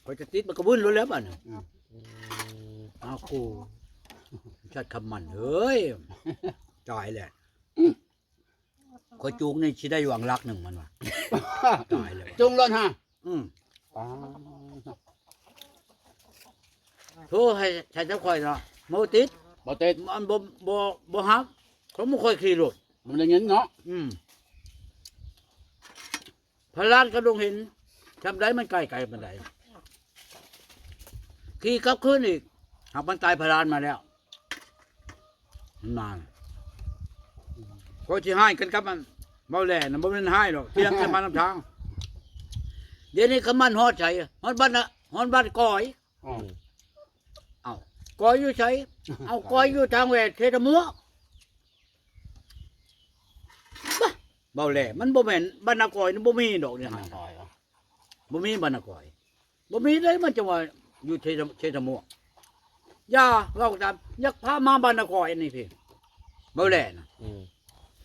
ຂ້ອຍຈະຕິດມັນກໍວືນໂລດແລ້ວບາດນີ້ ອືມ ອືມ ອ້າວ ໂອ້ ສັດຄຳມັນເອີຍ ຕາຍແລ້ວ ຂ້ອຍຈູງນີ້ຊິໄດ້ຫວັງຫຼັກໜຶ່ງມັນວ່າ ຕາຍແລ້ວ ຈູງລົດຫາ ອືມ ປາ ໂທໃຫ້ ໃຫ້ເຈົ້າຂ້ອຍເນາະ ບໍ່ຕິດ ບໍ່ຕິດ ອັນ ບໍ່ ບໍ່ ບໍ່ຮັບ ເຂົາບໍ່ຄ່ອຍຂີ່ລົດ ມັນໄດ້ເງິນເນາະ ອືມ ພະລານກັບດົງເຫັນ ຊ່ຳໃດມັນໃກ້ ໃກ້ປານໃດ ຂີ່ກັບຄືນອີກ ຫາກມັນກາຍພະລານມາແລ້ວ ມັນມາ ຂ້ອຍຊິຮ້າຍກັນກັບອັນເບົາແຫຼນະ ບໍ່ແມ່ນຮ້າຍດອກ ຖຽງກັນມານຳທາງ ດຽວນີ້ຄຳມັນຮອດໃສ? ຮອດບ້ານນະ ຮອດບ້ານກອຍ ອືມ ເອົ້າ ກອຍຢູ່ໃສ? ເອົ້າ ກອຍຢູ່ທາງແຫວະເຊຕະມົວ ບາ ເບົາແຫຼ ມັນບໍ່ແມ່ນ ບ້ານນາກອຍນີ້ບໍ່ມີດອກນີ້ ບ້ານນາກອຍ ບໍ່ມີບ້ານນາກອຍ ບໍ່ມີເລີຍ ມັນຈະວ່າຢູ່ເຊ ເຊຕະມົວ ຢ່າເວົ້າຕາມ ຢາກພາມາບ້ານນາກອຍອັນນີ້ພີ້ ເບົາແຫຼນະ ອືມ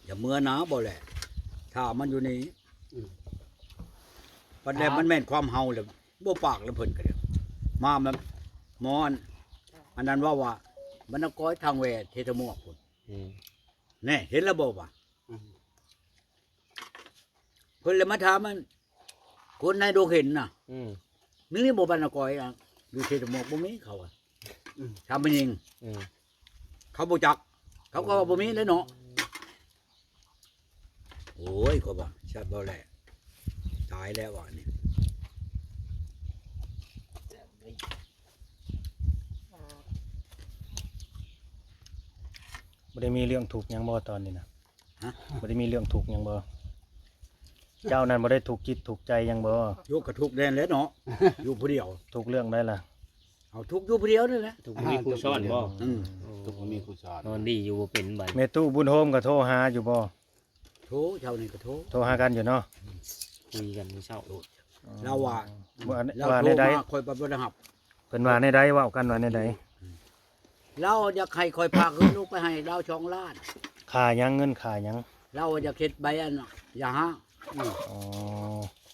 ຢ່າເມືອນາ ເບົາແຫຼ ຖ້າມັນຢູ່ນີ້ ອືມ ບັດແລ້ວມັນແມ່ນຄວາມເຮົາແລ້ວ ບໍ່ປາກແລ້ວເພິ່ນກໍໄດ້ ມາແມ່ນໝໍອັນ ອັນນັ້ນເວົ້າວ່າ ບ້ານນາກອຍທາງແຫວະເຊຕະມົວພຸ້ນ ອືມ ແນ່ ເຫັນແລ້ວບໍ່ວ່າ ອືມ ເພິ່ນເລີຍມາຖາມອັນ ຄົນໃນດົງເຫັນນະ ອືມ ມີບໍ່ບ້ານນາກອຍ ຢູ່ເຊຕະມົວ ບໍ່ມີ ເຂົາວ່າ ອືມ ຖາມແມ່ຍິງ ອືມ ເຂົາບໍ່ຈັກ ເຂົາກໍວ່າບໍ່ມີແຫຼະເນາະ ໂອ້ຍ ຂ້ອຍວ່າ ຊາດເບົາແຫຼ ຕາຍແລ້ວວ່ານີ້ ບໍ່ໄດ້ມີເລື່ອງທຸກຫຍັງບໍ່ຕອນນີ້ນະ? ຮະ? ບໍ່ໄດ້ມີເລື່ອງທຸກຫຍັງບໍ່? ເຈົ້ານັ້ນບໍ່ໄດ້ທຸກຈິດທຸກໃຈຫຍັງບໍ່? ໂຍ ກະທຸກແດ່ແຫຼະເນາະ ຢູ່ຜູ້ດຽວ ທຸກເລື່ອງໃດລະ? ເອົາ ທຸກຢູ່ຜູ້ດຽວນີ້ແຫຼະ ທຸກບໍ່ມີຜູ້ຊ້ອນບໍ່? ອືມ ທຸກບໍ່ມີຜູ້ຊ້ອນ ນອນດີຢູ່ບໍ່ເປັນບັດ ແມ່ຕູ້ບຸນໂຮມກໍໂທຫາຢູ່ບໍ່? ໂທ ເຊົ້ານີ້ກໍໂທ ໂທຫາກັນຢູ່ເນາະ ຄຸຍກັນມື້ເຊົ້າ ລາວວ່າ ວ່າ ລາວ ວ່າແນວໃດ? ໂທມາ ຂ້ອຍບໍ່ໄດ້ຮັບ ເພິ່ນວ່າແນວໃດ? ເວົ້າກັນວ່າແນວໃດ? ລາວຢາກໃຫ້ຂ້ອຍພາເງິນລູກໄປໃຫ້ລາວສອງລ້ານ ຄ່າຫຍັງ? ເງິນຄ່າຫຍັງ? ລາວວ່າຢາກເຮັດໃບອັນຢາຮ້າງ ອືມ ອໍ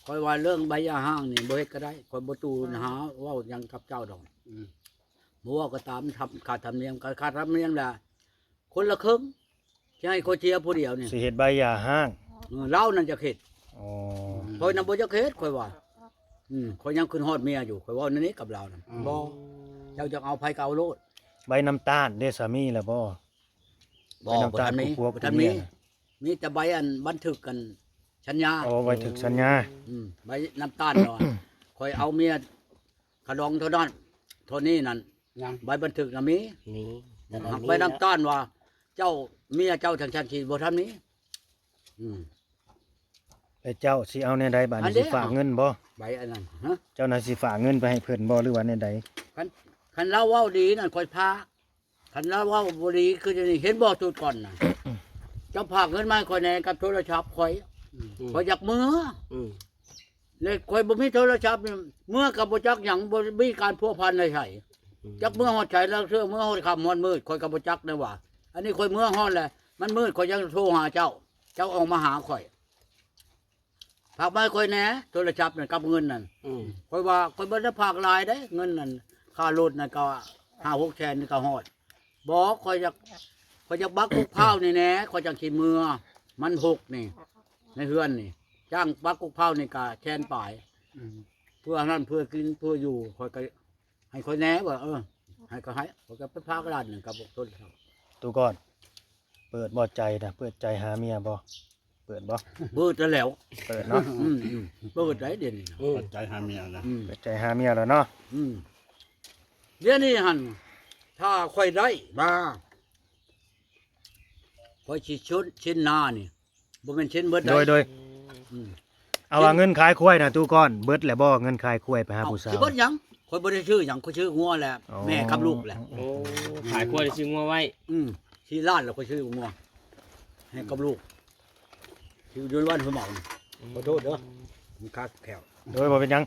ຂ້ອຍວ່າເລື່ອງໃບຢາຮ້າງນີ້ບໍ່ເຮັດກໍໄດ້ ຂ້ອຍບໍ່ຕູ້ຫາເວົ້າຫຍັງກັບເຈົ້າດອກ ອືມ ບໍ່ເວົ້າກໍຕາມ ທຳ ຄ່າທຳນຽມ ຄ່າທຳນຽມລະ ຄົນລະເຄິ່ງ ຊິໃຫ້ຂ້ອຍເສຍຜູ້ດຽວນີ້ ຊິເຮັດໃບຢາຮ້າງ ເອີ ລາວນັ້ນຢາກເຮັດ ອໍ ຂ້ອຍນະບໍ່ຢາກເຮັດ ຂ້ອຍວ່າ ອືມ ຂ້ອຍຍັງຄຶດຮອດເມຍຢູ່ ຂ້ອຍເວົ້າແນວນີ້ກັບລາວນະ ອືມ ບໍ່ ເຈົ້າຢາກເອົາໃຜກໍເອົາໂລດ ໃບນຳຕານເດ ສາມີແລ້ວບໍ່? ບໍ່ ບໍ່ທັນມີ ບໍ່ທັນມີ ມີແຕ່ໃບອັນບັນທຶກກັນສັນຍາ ອໍ ໃບບັນທຶກສັນຍາ ອືມ ໃບນຳຕານເນາະ ຂ້ອຍເອົາເມຍຂະດອງເທົ່ານັ້ນເທົ່ານີ້ນັ້ນ ຍັງ ໃບບັນທຶກນະມີ ມີ ແຕ່ວ່າ ໃບນຳຕານວ່າ ເຈົ້າ ເມຍເຈົ້າຈັ່ງຊັ້ນຊິບໍ່ທັນມີ ອືມ ແລ້ວເຈົ້າຊິເອົາແນວໃດບາດນີ້ ຊິຝາກເງິນບໍ່? ໃບອັນນັ້ນ ຮະ ເຈົ້ານະຊິຝາກເງິນໄປໃຫ້ເພິ່ນບໍ່ ຫຼືວ່າແນວໃດ? ຄັນ ຄັນລາວເວົ້າດີນັ້ນຂ້ອຍພາ ຄັນລາວເວົ້າບໍ່ດີຄືດຽວນີ້ ເຫັນບໍ່ ຊຸດກ່ອນນະ ເຈົ້າຝາກເງິນມາໃຫ້ຂ້ອຍແດ່ກັບໂທລະສັບຂ້ອຍ ອືມ ຂ້ອຍຢາກເມືອ ອືມ ແລະຂ້ອຍບໍ່ມີໂທລະສັບນີ້ ເມືອກໍບໍ່ຈັກຫຍັງ ບໍ່ມີການພົວພັນໃດໃສ ອືມ ຈັກເມືອຮອດໃສ ລາງເທື່ອເມືອຮອດຄ່ຳຮອດມືດ ຂ້ອຍກໍບໍ່ຈັກແນວວ່າ ອັນນີ້ຂ້ອຍເມືອຮອດແລ້ວ ມັນມືດ ຂ້ອຍຍັງໂທຫາເຈົ້າ ເຈົ້າອອກມາຫາຂ້ອຍ ຝາກມາໃຫ້ຂ້ອຍແດ່ ໂທລະສັບນັ້ນກັບເງິນນັ້ນ. ອືມ ຂ້ອຍວ່າຂ້ອຍບໍ່ໄດ້ຝາກຫຼາຍເດ້ ເງິນນັ້ນ ຄ່າລົດນັ້ນກໍຫ້າຫົກແສນນີ້ກໍຮອດ. ບໍ່ ຂ້ອຍຢາກ ຂ້ອຍຢາກບັກກົກພ້າວນີ້ແດ່ ຂ້ອຍຈັ່ງຊິເມືອ ມັນຫົກນີ້ ໃນເຮືອນນີ້ ຈ້າງບັກກົກພ້າວນີ້ກໍແສນປາຍ. ອືມ ເພື່ອນັ້ນ ເພື່ອກິນ ເພື່ອຢູ່ ຂ້ອຍກໍ ໃຫ້ຂ້ອຍແດ່ວ່າ ເອີ ໃຫ້ກໍໃຫ້ ຂ້ອຍກໍໄປຝາກລ້ານໜຶ່ງກັບພວກຕົນ. ຕູ້ກ່ອນ ເປີດບໍ່ໃຈນະ ເປີດໃຈຫາເມຍບໍ່? ເປີດບໍ່? ເປີດແລ້ວ ເປີດເນາະ. ອືມ ອືມ ເປີດໄດ້ດຽວນີ້ນະ. ເອີ ເປີດໃຈຫາເມຍແລ້ວ ອືມ ເປີດໃຈຫາເມຍແລ້ວເນາະ. ອືມ ດຽວນີ້ຫັ້ນ ຖ້າຂ້ອຍໄດ້ມາ ຂ້ອຍຊິຊົນ ເຊັນນານີ້ ບໍ່ແມ່ນເຊັນເບິດໃດ. ໂດຍ ໂດຍ ອືມ ເອົາວ່າເງິນຂາຍຄວາຍນະ ຕູ້ກ່ອນ ເບິດແລ້ວບໍ່? ເງິນຂາຍຄວາຍໄປຫາຜູ້ສາວ ຊິເບິດຫຍັງ? ຂ້ອຍບໍ່ໄດ້ຊື້ຫຍັງ ຂ້ອຍຊື້ງົວແຫຼະ. ອໍ ແມ່ກັບລູກແຫຼະ. ໂອ້ ຂາຍຄວາຍໄດ້ຊື້ງົວໄວ້. ອືມ ສີ່ລ້ານແລ້ວ ຂ້ອຍຊື້ງົວໃຫ້ກັບລູກ ທີ່ຢູ່ບ້ານຫ້ວຍເໝົາ. ອືມ ຂໍໂທດເດີ ມັນຄາແຂ້ວ. ໂດຍ ບໍ່ເປັນຫຍັງ.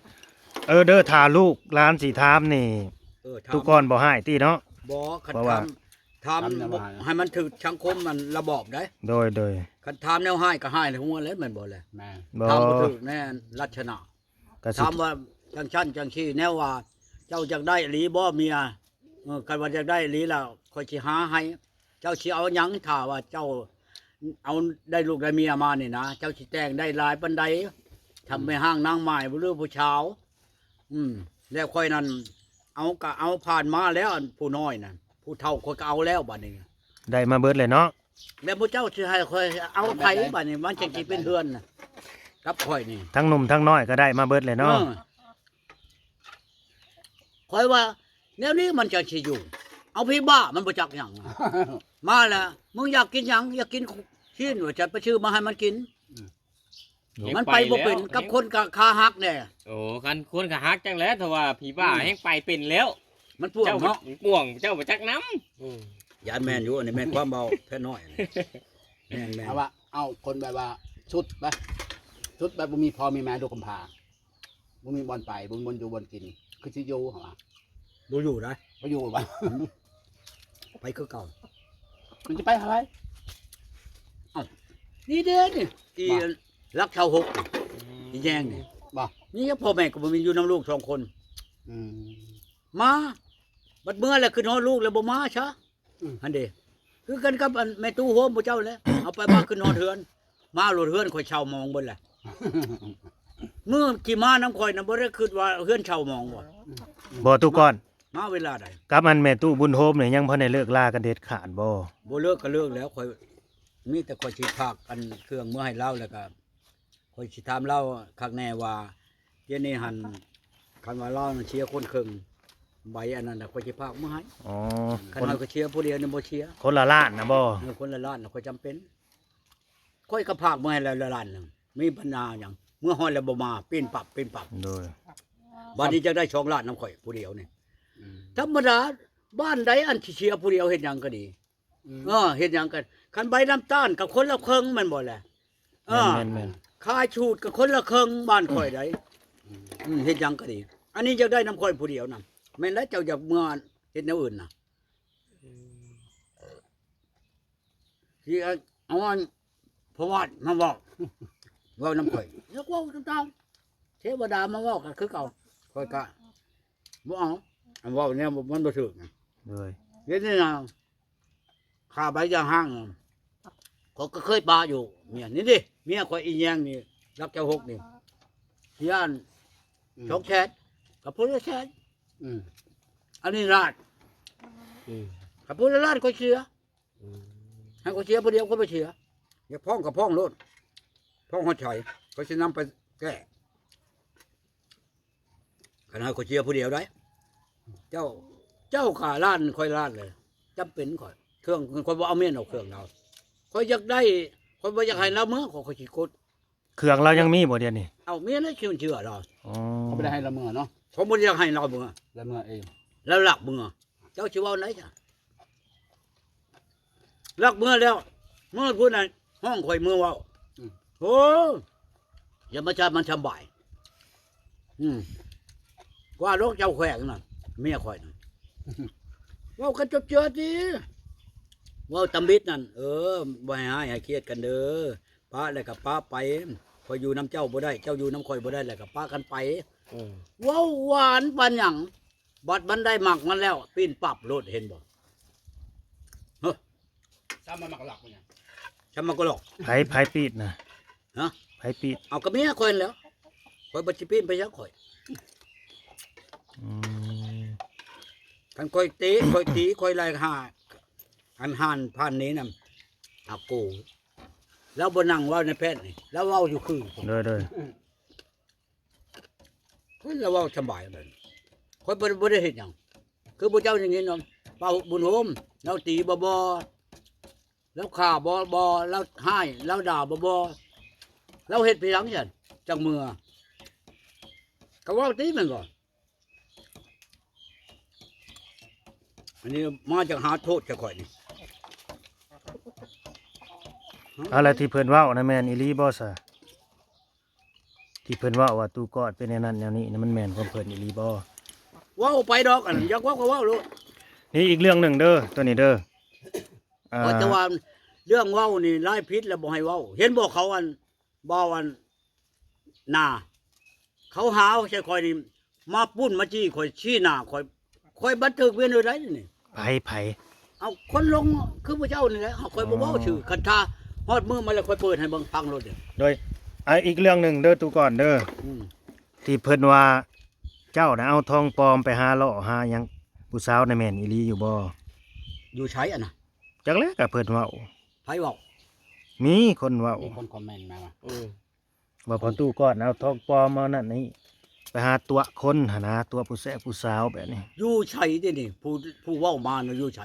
ເອີ ເດີ ຖ້າລູກຫຼານຊິຖາມນີ້ ເອີ ຖາມ ຕູ້ກ່ອນບໍ່ຮ້າຍຕິເນາະ? ບໍ່ ຄັນ ເພາະວ່າ ຖາມ ຖາມ ຖາມແນວ ບໍ່ ວ່າ ໃຫ້ມັນຖືກສັງຄົມ ມັນລະບອບໃດ໋. ໂດຍ ໂດຍ ຄັນຖາມແນວຮ້າຍກໍຮ້າຍໃນຫົວແຫຼະ ແມ່ນບໍ່ແຫຼະ? ແມ່ນ ບໍ່ ຖາມບໍ່ຖືກໃນລັກສະນະ ກໍຊິ ຖາມວ່າຈັ່ງຊັ້ນຈັ່ງຊີ້ ແນວວ່າ ເຈົ້າຢາກໄດ້ອີ່ຫຼີບໍ່ເມຍ? ເອີ ຄັນວ່າຢາກໄດ້ອີ່ຫຼີລະ ຂ້ອຍຊິຫາໃຫ້ ເຈົ້າຊິເອົາຫຍັງ? ຖ້າວ່າເຈົ້າເອົາໄດ້ລູກໄດ້ເມຍມານີ້ນະ ເຈົ້າຊິແຕ່ງໄດ້ຫຼາຍປານໃດ? ຖ້າແມ່ຮ້າງນາງໝ້າຍ ຫຼືຜູ້ສາວ? ອືມ ແລ້ວຂ້ອຍນັ້ນ ເອົາກະເອົາຜ່ານມາແລ້ວ ອັນຜູ້ນ້ອຍນັ້ນ ຜູ້ເຖົ້າຂ້ອຍກະເອົາແລ້ວ ບາດນີ້ໄດ້ມາເບິດເລີຍເນາະ. ແລ້ວໝູ່ເຈົ້າຊິໃຫ້ຂ້ອຍເອົາໃຜ ບາດນີ້ມັນຈັ່ງຊິເປັນເຮືອນນະ ກັບຂ້ອຍນີ້ ທັງໜຸ່ມທັງນ້ອຍກໍໄດ້ມາເບິດເລີຍເນາະ. ເອີ ຂ້ອຍວ່າແນວນີ້ມັນຈັ່ງຊິຢູ່ ເອົາຜີບ້າ ມັນບໍ່ຈັກຫຍັງ ມາແລ້ວ ມຶງຢາກກິນຫຍັງ? ຢາກກິນຊີ້ນ ວ່າຈະໄປຊື້ມາໃຫ້ມັນກິນ. ອືມ ມັນໄປບໍ່ເປັນ ແຮງໄປແລ້ວ ກັບຄົນກະຂາຫັກແດ່. ໂອ້ ຄັນຄົນຂາຫັກຈັກແຫຼະ ຖ້າວ່າຜີບ້າ ອືມ ແຮງໄປເປັນແລ້ວ ມັນປ່ວງເນາະ ເຈົ້າ ມັນປ່ວງ ເຈົ້າບໍ່ຈັກນຳ. ອືມ ຢ້ານແມ່ນຢູ່ ອັນນີ້ແມ່ນຄວາມເວົ້າແພນນ້ອຍ ແມ່ນໆ ເອົາວ່າ ເອົາຄົນແບບວ່າສຸດໄປ ສຸດແບບບໍ່ມີພໍ່ມີແມ່ ລູກກຳພ້າ ບໍ່ມີບ່ອນໄປ ບໍ່ມີບ່ອນຢູ່ບ່ອນກິນ ຄືຊິຢູ່ ເຮົາວ່າ ບໍ່ຢູ່ໄດ໋ ບໍ່ຢູ່ຫວາ? ອືມ ໄປຄືເກົ່າ. ມັນຈະໄປຫາໃຜ? ເອົ້າ ນີ້ເດ້ນີ້ ອີ ບໍ່ ຫຼັກຊາວຫົກ ອືມ ອີແຍງນີ້ ບໍ່ ນີ້ພໍ່ແມ່ກໍບໍ່ມີ ຢູ່ນຳລູກສອງຄົນ. ອືມ ມາ ບັດເມືອແລ້ວ ຄຶດຮອດລູກແລ້ວບໍ່ມາຊະ. ອືມ ຫັ້ນເດ້ ຄືກັນກັບອັນແມ່ຕູ້ໂຮມຜູ້ເຈົ້າແຫຼະ ເອົາໄປມາຂຶ້ນຮອດເຮືອນ ມາໂລດ ເຮືອນຂ້ອຍເຊົ່າໝອງເບິດແຫຼະ. ມື້ທີ່ມານຳຂ້ອຍນະ ບໍ່ໄດ້ຄິດວ່າເຮືອນເຊົ່າໝອງບໍ່? ບໍ່ ຕູ້ກ່ອນ ມາເວລາໃດ? ກັບອັນແມ່ຕູ້ບຸນໂຮມນີ້ ຍັງບໍ່ໄດ້ເລີກລາກັນເດັດຂາດບໍ່? ບໍ່ເລີກກໍເລີກແລ້ວ ຂ້ອຍ ມີແຕ່ຂ້ອຍຊິຝາກອັນເຄື່ອງເມືອໃຫ້ລາວ ແລ້ວກໍ ຂ້ອຍຊິຖາມລາວຄັກແນ່ວ່າ ດຽວນີ້ຫັ້ນ ຄັນວ່າລາວນັ້ນເສຍຄົນເຄິ່ງ ໃບອັນນັ້ນນະ ຂ້ອຍຊິຝາກມາໃຫ້. ອໍ ຄັນວ່າຂ້ອຍເສຍຜູ້ດຽວນີ້ບໍ່ເສຍ ຄົນລະລ້ານນະບໍ່? ເອີ ຄົນລະລ້ານນະ ຂ້ອຍຈຳເປັນ ຂ້ອຍກໍຝາກມາໃຫ້ແລ້ວ ລະລ້ານໜຶ່ງ ມີບັນຫາຫຍັງ? ເມືອຮອດແລ້ວບໍ່ມາ ປີ້ນປັບ ປີ້ນປັບ. ໂດຍ ບາດນີ້ຈະໄດ້ສອງລ້ານນຳຂ້ອຍຜູ້ດຽວນີ້. ອືມ ທຳມະດາ ບ້ານໃດອັນຊິເສຍຜູ້ດຽວເຮັດຫຍັງກໍດີ ອືມ ເອີ ເຮັດຫຍັງກັນ ຄັນໃບນ້ຳຕານກໍຄົນລະເຄິ່ງແມ່ນບໍ່ແຫຼະ? ເອີ ແມ່ນໆໆ ຂາຍສູດກໍຄົນລະເຄິ່ງບ້ານຂ້ອຍໃດ໋. ອືມ ເຮັດຫຍັງກໍດີ ອັນນີ້ຢາກໄດ້ນຳຂ້ອຍຜູ້ດຽວນະ ແມ່ນແລ້ວ ເຈົ້າຢາກເມືອເຮັດແນວອື່ນນະ. ອືມ ຊິເອົາອັນພໍ່ວາດມາເວົ້າ ເວົ້ານຳຂ້ອຍ ຢາກເວົ້າຕາມໆ ເທວະດາມາເວົ້າກໍຄືເກົ່າ ຂ້ອຍກໍ ບໍ່ເອົາ ອັນເວົ້າແນວມັນບໍ່ຖືກນະ. ໂດຍ ດຽວນີ້ນະ ຄ່າໃບຢາຮ້າງ ຂ້ອຍກໍເຄີຍປະຢູ່ ເມຍນີ້ເດ້ ເມຍຂ້ອຍອີແຍງນີ້ ຫຼັກຊາວຫົກນີ້ ເສຍອັນ ອືມ ສອງແສນ ກັບຜູ້ລະແສນ. ອືມ ອັນນີ້ລ້ານ ອືມ ກັບຜູ້ລະລ້ານຂ້ອຍເສຍ. ອືມ ໃຫ້ຂ້ອຍເສຍຜູ້ດຽວ ຂ້ອຍບໍ່ເສຍ ຢາກຟ້ອງກໍຟ້ອງໂລດ ຟ້ອງຮອດໃສ ຂ້ອຍຊິນຳໄປແກ້. ຄັນໃຫ້ຂ້ອຍເສຍຜູ້ດຽວໄດ໋ ເຈົ້າ ເຈົ້າກໍລ້ານ ຂ້ອຍລ້ານເລີຍ ຈຳເປັນຂ້ອຍ ເຄື່ອງຂ້ອຍບໍ່ເອົາເມຍນອກເຄື່ອງລາວ ຂ້ອຍຢາກໄດ້ ຂ້ອຍບໍ່ຢາກໃຫ້ລາວເມືອ ຂ້ອຍ ຂ້ອຍຊິກົດ. ເຄື່ອງລາວຍັງມີບໍ່ດຽວນີ້? ເອົາ ມີແລ້ວ ເຊື່ອລາວ. ອໍ ເຂົາບໍ່ໄດ້ໃຫ້ລາວເມືອເນາະ ເຂົາບໍ່ໄດ້ຢາກໃຫ້ລາວເມືອ ລາວເມືອເອງ ລາວລັກເມືອ. ເຈົ້າຊິເວົ້າໃດຊະ? ລັກເມືອແລ້ວ ເມືອພຸ້ນນະ ຮ້ອງຂ້ອຍເມືອເວົ້າ. ອືມ ໂອ້ ຢ່າມາຈາມັນສຳບາຍ. ອືມ ກວ່າດອກເຈົ້າແຂວງນະ ເມຍຂ້ອຍນະ ເວົ້າກັນຈົບເຈືອຕິ. ເວົ້າຕຳອິດນັ້ນ ເອີ ບໍ່ໃຫ້ຮ້າຍໃຫ້ຄຽດກັນເດີ ປະແລ້ວກໍປະໄປ ຂ້ອຍຢູ່ນຳເຈົ້າບໍ່ໄດ້ ເຈົ້າຢູ່ນຳຂ້ອຍບໍ່ໄດ້ ແລ້ວກໍປະກັນໄປ ເອີ ເວົ້າຫວານປານຫຍັງ ບັດມັນໄດ້ໝາກມັນແລ້ວ ປີ້ນປັບໂລດ ເຫັນບໍ່? ເຮີ້ ຊ້ຳມາໝາກລັກມັນຫຍັງ ຊ້ຳມາກະຫຼອກ ໃຜ ໃຜປີ້ນນະ? ຮະ? ໃຜປີ້ນ? ເອົາ ກໍເມຍຂ້ອຍຫັ້ນແຫຼ້ວ ຂ້ອຍບໍ່ຊິປີ້ນໄປຫຍັງຂ້ອຍ ອືມ ຄັນຂ້ອຍເຕະ ຂ້ອຍຕີ ຂ້ອຍໄລ່ຫາ ອັນຮ້ານຜ່ານນີ້ນຳ ອາໂກ ລາວບໍ່ນັ່ງເວົ້າໃນແພດນີ້ ລາວເວົ້າຢູ່ຄື ໂດຍໆ ເຮີ້ຍ ລາວເວົ້າສະບາຍເລີຍ ຂ້ອຍບໍ່ ບໍ່ໄດ້ເຮັດຫຍັງ ຄືພວກເຈົ້າຢ່າງນີ້ເນາະ ປ້າບຸນໂຮມ ລາວຕີບໍ່ບໍ່ ລາວຂ້າບໍ່ບໍ່ ລາວຮ້າຍ ລາວດ່າບໍ່ບໍ່ ລາວເຮັດໄປຫຍັງຊັ້ນ ຈັກເມືອ ກໍເວົ້າຕິແມ່ນບໍ່? ອັນນີ້ມາຈາກຫາໂທດຈາກຂ້ອຍນີ້ ເອົາລະ ທີ່ເພິ່ນເວົ້ານະແມ່ນອີ່ຫຼີບໍ່ຊະ? ທີ່ເພິ່ນເວົ້າວ່າຕູ້ກອດເປັນແນວນັ້ນແນວນີ້ນະ ມັນແມ່ນຂອງເພິ່ນອີ່ຫຼີບໍ່? ເວົ້າໄປດອກ ອັນຢາກເວົ້າກໍເວົ້າໂລດ ນີ້ອີກເລື່ອງໜຶ່ງເດີ ໂຕນີ້ເດີ ອ່າ ວ່າແຕ່ວ່າເລື່ອງເວົ້ານີ້ລາຍຜິດແລ້ວບໍ່ໃຫ້ເວົ້າ ເຫັນບໍ່ເຂົາອັນ ບ່າວອັນໜ້າ ເຂົາຫາວໃສ່ຂ້ອຍນີ້ ມາປຸ້ນມາຈີ້ຂ້ອຍ ຊີ້ໜ້າຂ້ອຍ ຂ້ອຍບັນທຶກເປັນແນວໃດນີ້? ໃຜ ໃຜ? ເອົາ ຄົນລົງຄືພວກເຈົ້ານີ້ແຫຼະ ເອົາ ຂ້ອຍບໍ່ເວົ້າຊື່ ເອີ ຄັນຖ້າຮອດມື້ມາແລ້ວ ຂ້ອຍເປີດໃຫ້ເບິ່ງຟັງໂລດເດ້. ໂດຍ ອ່າ ອີກເລື່ອງໜຶ່ງເດີ ຕູກ່ອນເດີ ອືມ ທີ່ເພິ່ນວ່າເຈົ້ານະເອົາທອງປອມໄປຫາເລາະຫາຫຍັງຜູ້ສາວນະ ແມ່ນອີ່ຫຼີຢູ່ບໍ່? ຢູ່ໃສອັນນະ? ຈັກແຫຼະ ກໍເພິ່ນເວົ້າ. ໃຜເວົ້າ? ມີຄົນເວົ້າ ມີຄົນຄອມເມັນມາວ່າ ເອີ ວ່າພໍ່ຕູ້ກ່ອນເອົາທອງປອມເອົານັ້ນນີ້ ໄປຫາຕົວະຄົນຫັ້ນນະ ຕົວະຜູ້ແຊະຜູ້ສາວແບບນີ້. ຢູ່ໃສເດນີ້? ຜູ້ ຜູ້ເວົ້າມານະຢູ່ໃສ?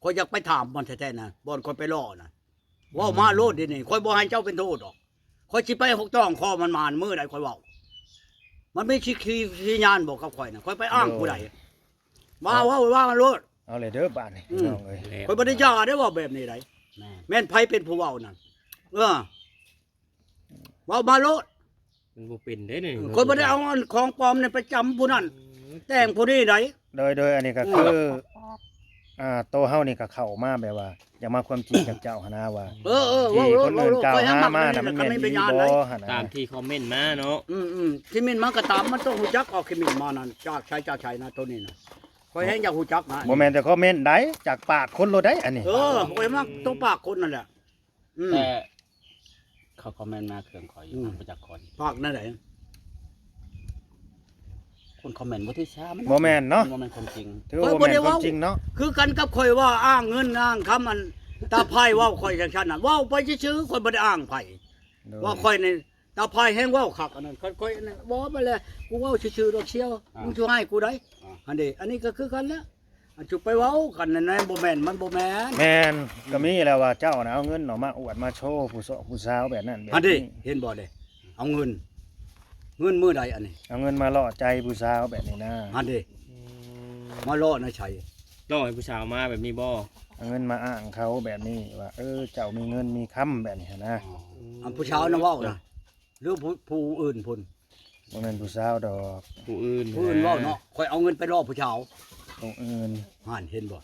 ຂ້ອຍຢາກໄປຖາມມັນແທ້ໆນະ ບ່ອນຂ້ອຍໄປເລາະນະ ເວົ້າມາໂລດເດນີ້ ຂ້ອຍບໍ່ໃຫ້ເຈົ້າເປັນໂທດດອກ. ຂ້ອຍຊິໄປຫົກຕ້ອງຄໍມັນມານມື້ໃດຂ້ອຍເວົ້າ ມັນມີຊິຂີ້ ຊິຍານບໍ່ກັບຂ້ອຍນະ? ຂ້ອຍໄປອ້າງຜູ້ໃດ? ມາເວົ້າວ່າໂລດ. ເອົາເລີຍເດີບາດນີ້ ອືມ ພີ່ນ້ອງເອີຍ ຂ້ອຍບໍ່ໄດ້ຢ່າເດ້ ເວົ້າແບບນີ້ໃດ໋. ແມ່ນ ແມ່ນໃຜເປັນຜູ້ເວົ້ານັ້ນ? ເອີ ເວົ້າມາໂລດ. ມັນບໍ່ເປັນເດ້ນີ້ ເອີ ຂ້ອຍບໍ່ໄດ້ເອົາອັນຂອງປອມນີ້ໄປຈຳຜູ້ນັ້ນ ອືມ ແຕ່ງຜູ້ນີ້ໃດ໋. ໂດຍ ໂດຍ ອັນນີ້ກໍຄື ອືມ ອ່າ ໂຕເຮົານີ້ກໍເຂົ້າມາແບບວ່າຢາກມາຄວາມຈິງກັບເຈົ້າຫັ້ນນະວ່າ ເອີ ເອີ ທີ່ຄົນອື່ນກ່າວຫາມານະ ມັນແມ່ນອີ່ຫຼີບໍ່ຫັ້ນນະ ຕາມທີ່ຄອມເມັນມາເນາະ. ອືມໆ ທີ່ເມັນມາກໍຕາມ ມັນຕ້ອງຮູ້ຈັກອອກທີ່ເມັນມານັ້ນ ຈາກໃສຈາກໃສນະ ໂຕນີ້ນະ ຂ້ອຍແຮງຢາກຮູ້ຈັກນະ. ບໍ່ແມ່ນແຕ່ຄອມເມັນໃດ໋ ຈາກປາກຄົນໂລດໃດ໋ ອັນນີ້. ເອີ ຂ້ອຍມັກໂຕປາກຄົນນັ້ນແຫຼະ. ອືມ ແຕ່ເຂົາຄອມເມັນມາເຄື່ອງຂ້ອຍຢູ່ ອືມ ນຳປະຈັກຄອນ ພາກນັ້ນໃດ ຄົນຄອມເມັນບໍ່ຖືສາ ມັນບໍ່ແມ່ນເນາະ ມັນບໍ່ແມ່ນຄວາມຈິງ ຖືວ່າບໍ່ແມ່ນຄວາມຈິງເນາະ. ຄືກັນກັບຂ້ອຍວ່າອ້າງເງິນອ້າງຄຳ ອັນຕາພາຍເວົ້າຂ້ອຍຈັ່ງຊັ້ນນະ ເວົ້າໄປຊື່ໆ ຂ້ອຍບໍ່ໄດ້ອ້າງໃຜ. ໂດຍ ວ່າຂ້ອຍນີ້ຕາພາຍແຮງເວົ້າຄັກ ອັນນັ້ນ ຄັນຂ້ອຍອັນນັ້ນ ບໍ່ໄປແລ້ວ ກູເວົ້າຊື່ໆດອກຊຽວ ອ້າວ ມຶງຊິຮ້າຍກູໃດ໋. ອ່າ ຫັ້ນເດ ອັນນີ້ກໍຄືກັນແຫຼະ. ອັນຈຸໄປເວົ້າກັນນັ້ນນະ ບໍ່ແມ່ນ ມັນບໍ່ແມ່ນ. ແມ່ນ ອືມ ກໍມີແລ້ວວ່າເຈົ້ານະເອົາເງິນເນາະມາອວດມາໂຊຜູ້ສາວ ຜູ້ສາວແບບນັ້ນແບບນີ້. ຫັ້ນເດ ເຫັນບໍ່ເດ ເອົາເງິນ ເງິນມື້ໃດອັນນີ້? ເອົາເງິນມາຫຼໍ້ໃຈຜູ້ສາວແບບນີ້ນະ. ຫັ້ນເດ ອືມ ມາຫຼໍ້ໃນໃສ? ຫຼໍ້ໃຫ້ຜູ້ສາວມາແບບນີ້ບໍ່? ເອົາເງິນມາອ້າງເຂົາແບບນີ້ວ່າ ເອີ ເຈົ້າມີເງິນມີຄຳແບບນີ້ຫັ້ນນະ. ອໍ ອັນຜູ້ສາວນະເວົ້ານະ ຫຼືຜູ້ ຜູ້ອື່ນພຸ້ນ? ບໍ່ແມ່ນຜູ້ສາວດອກ ຜູ້ອື່ນ ຜູ້ອື່ນເວົ້າເນາະ. ຂ້ອຍເອົາເງິນໄປຫຼໍ້ຜູ້ສາວ ຜູ້ອື່ນ ຫັ້ນເຫັນບໍ່?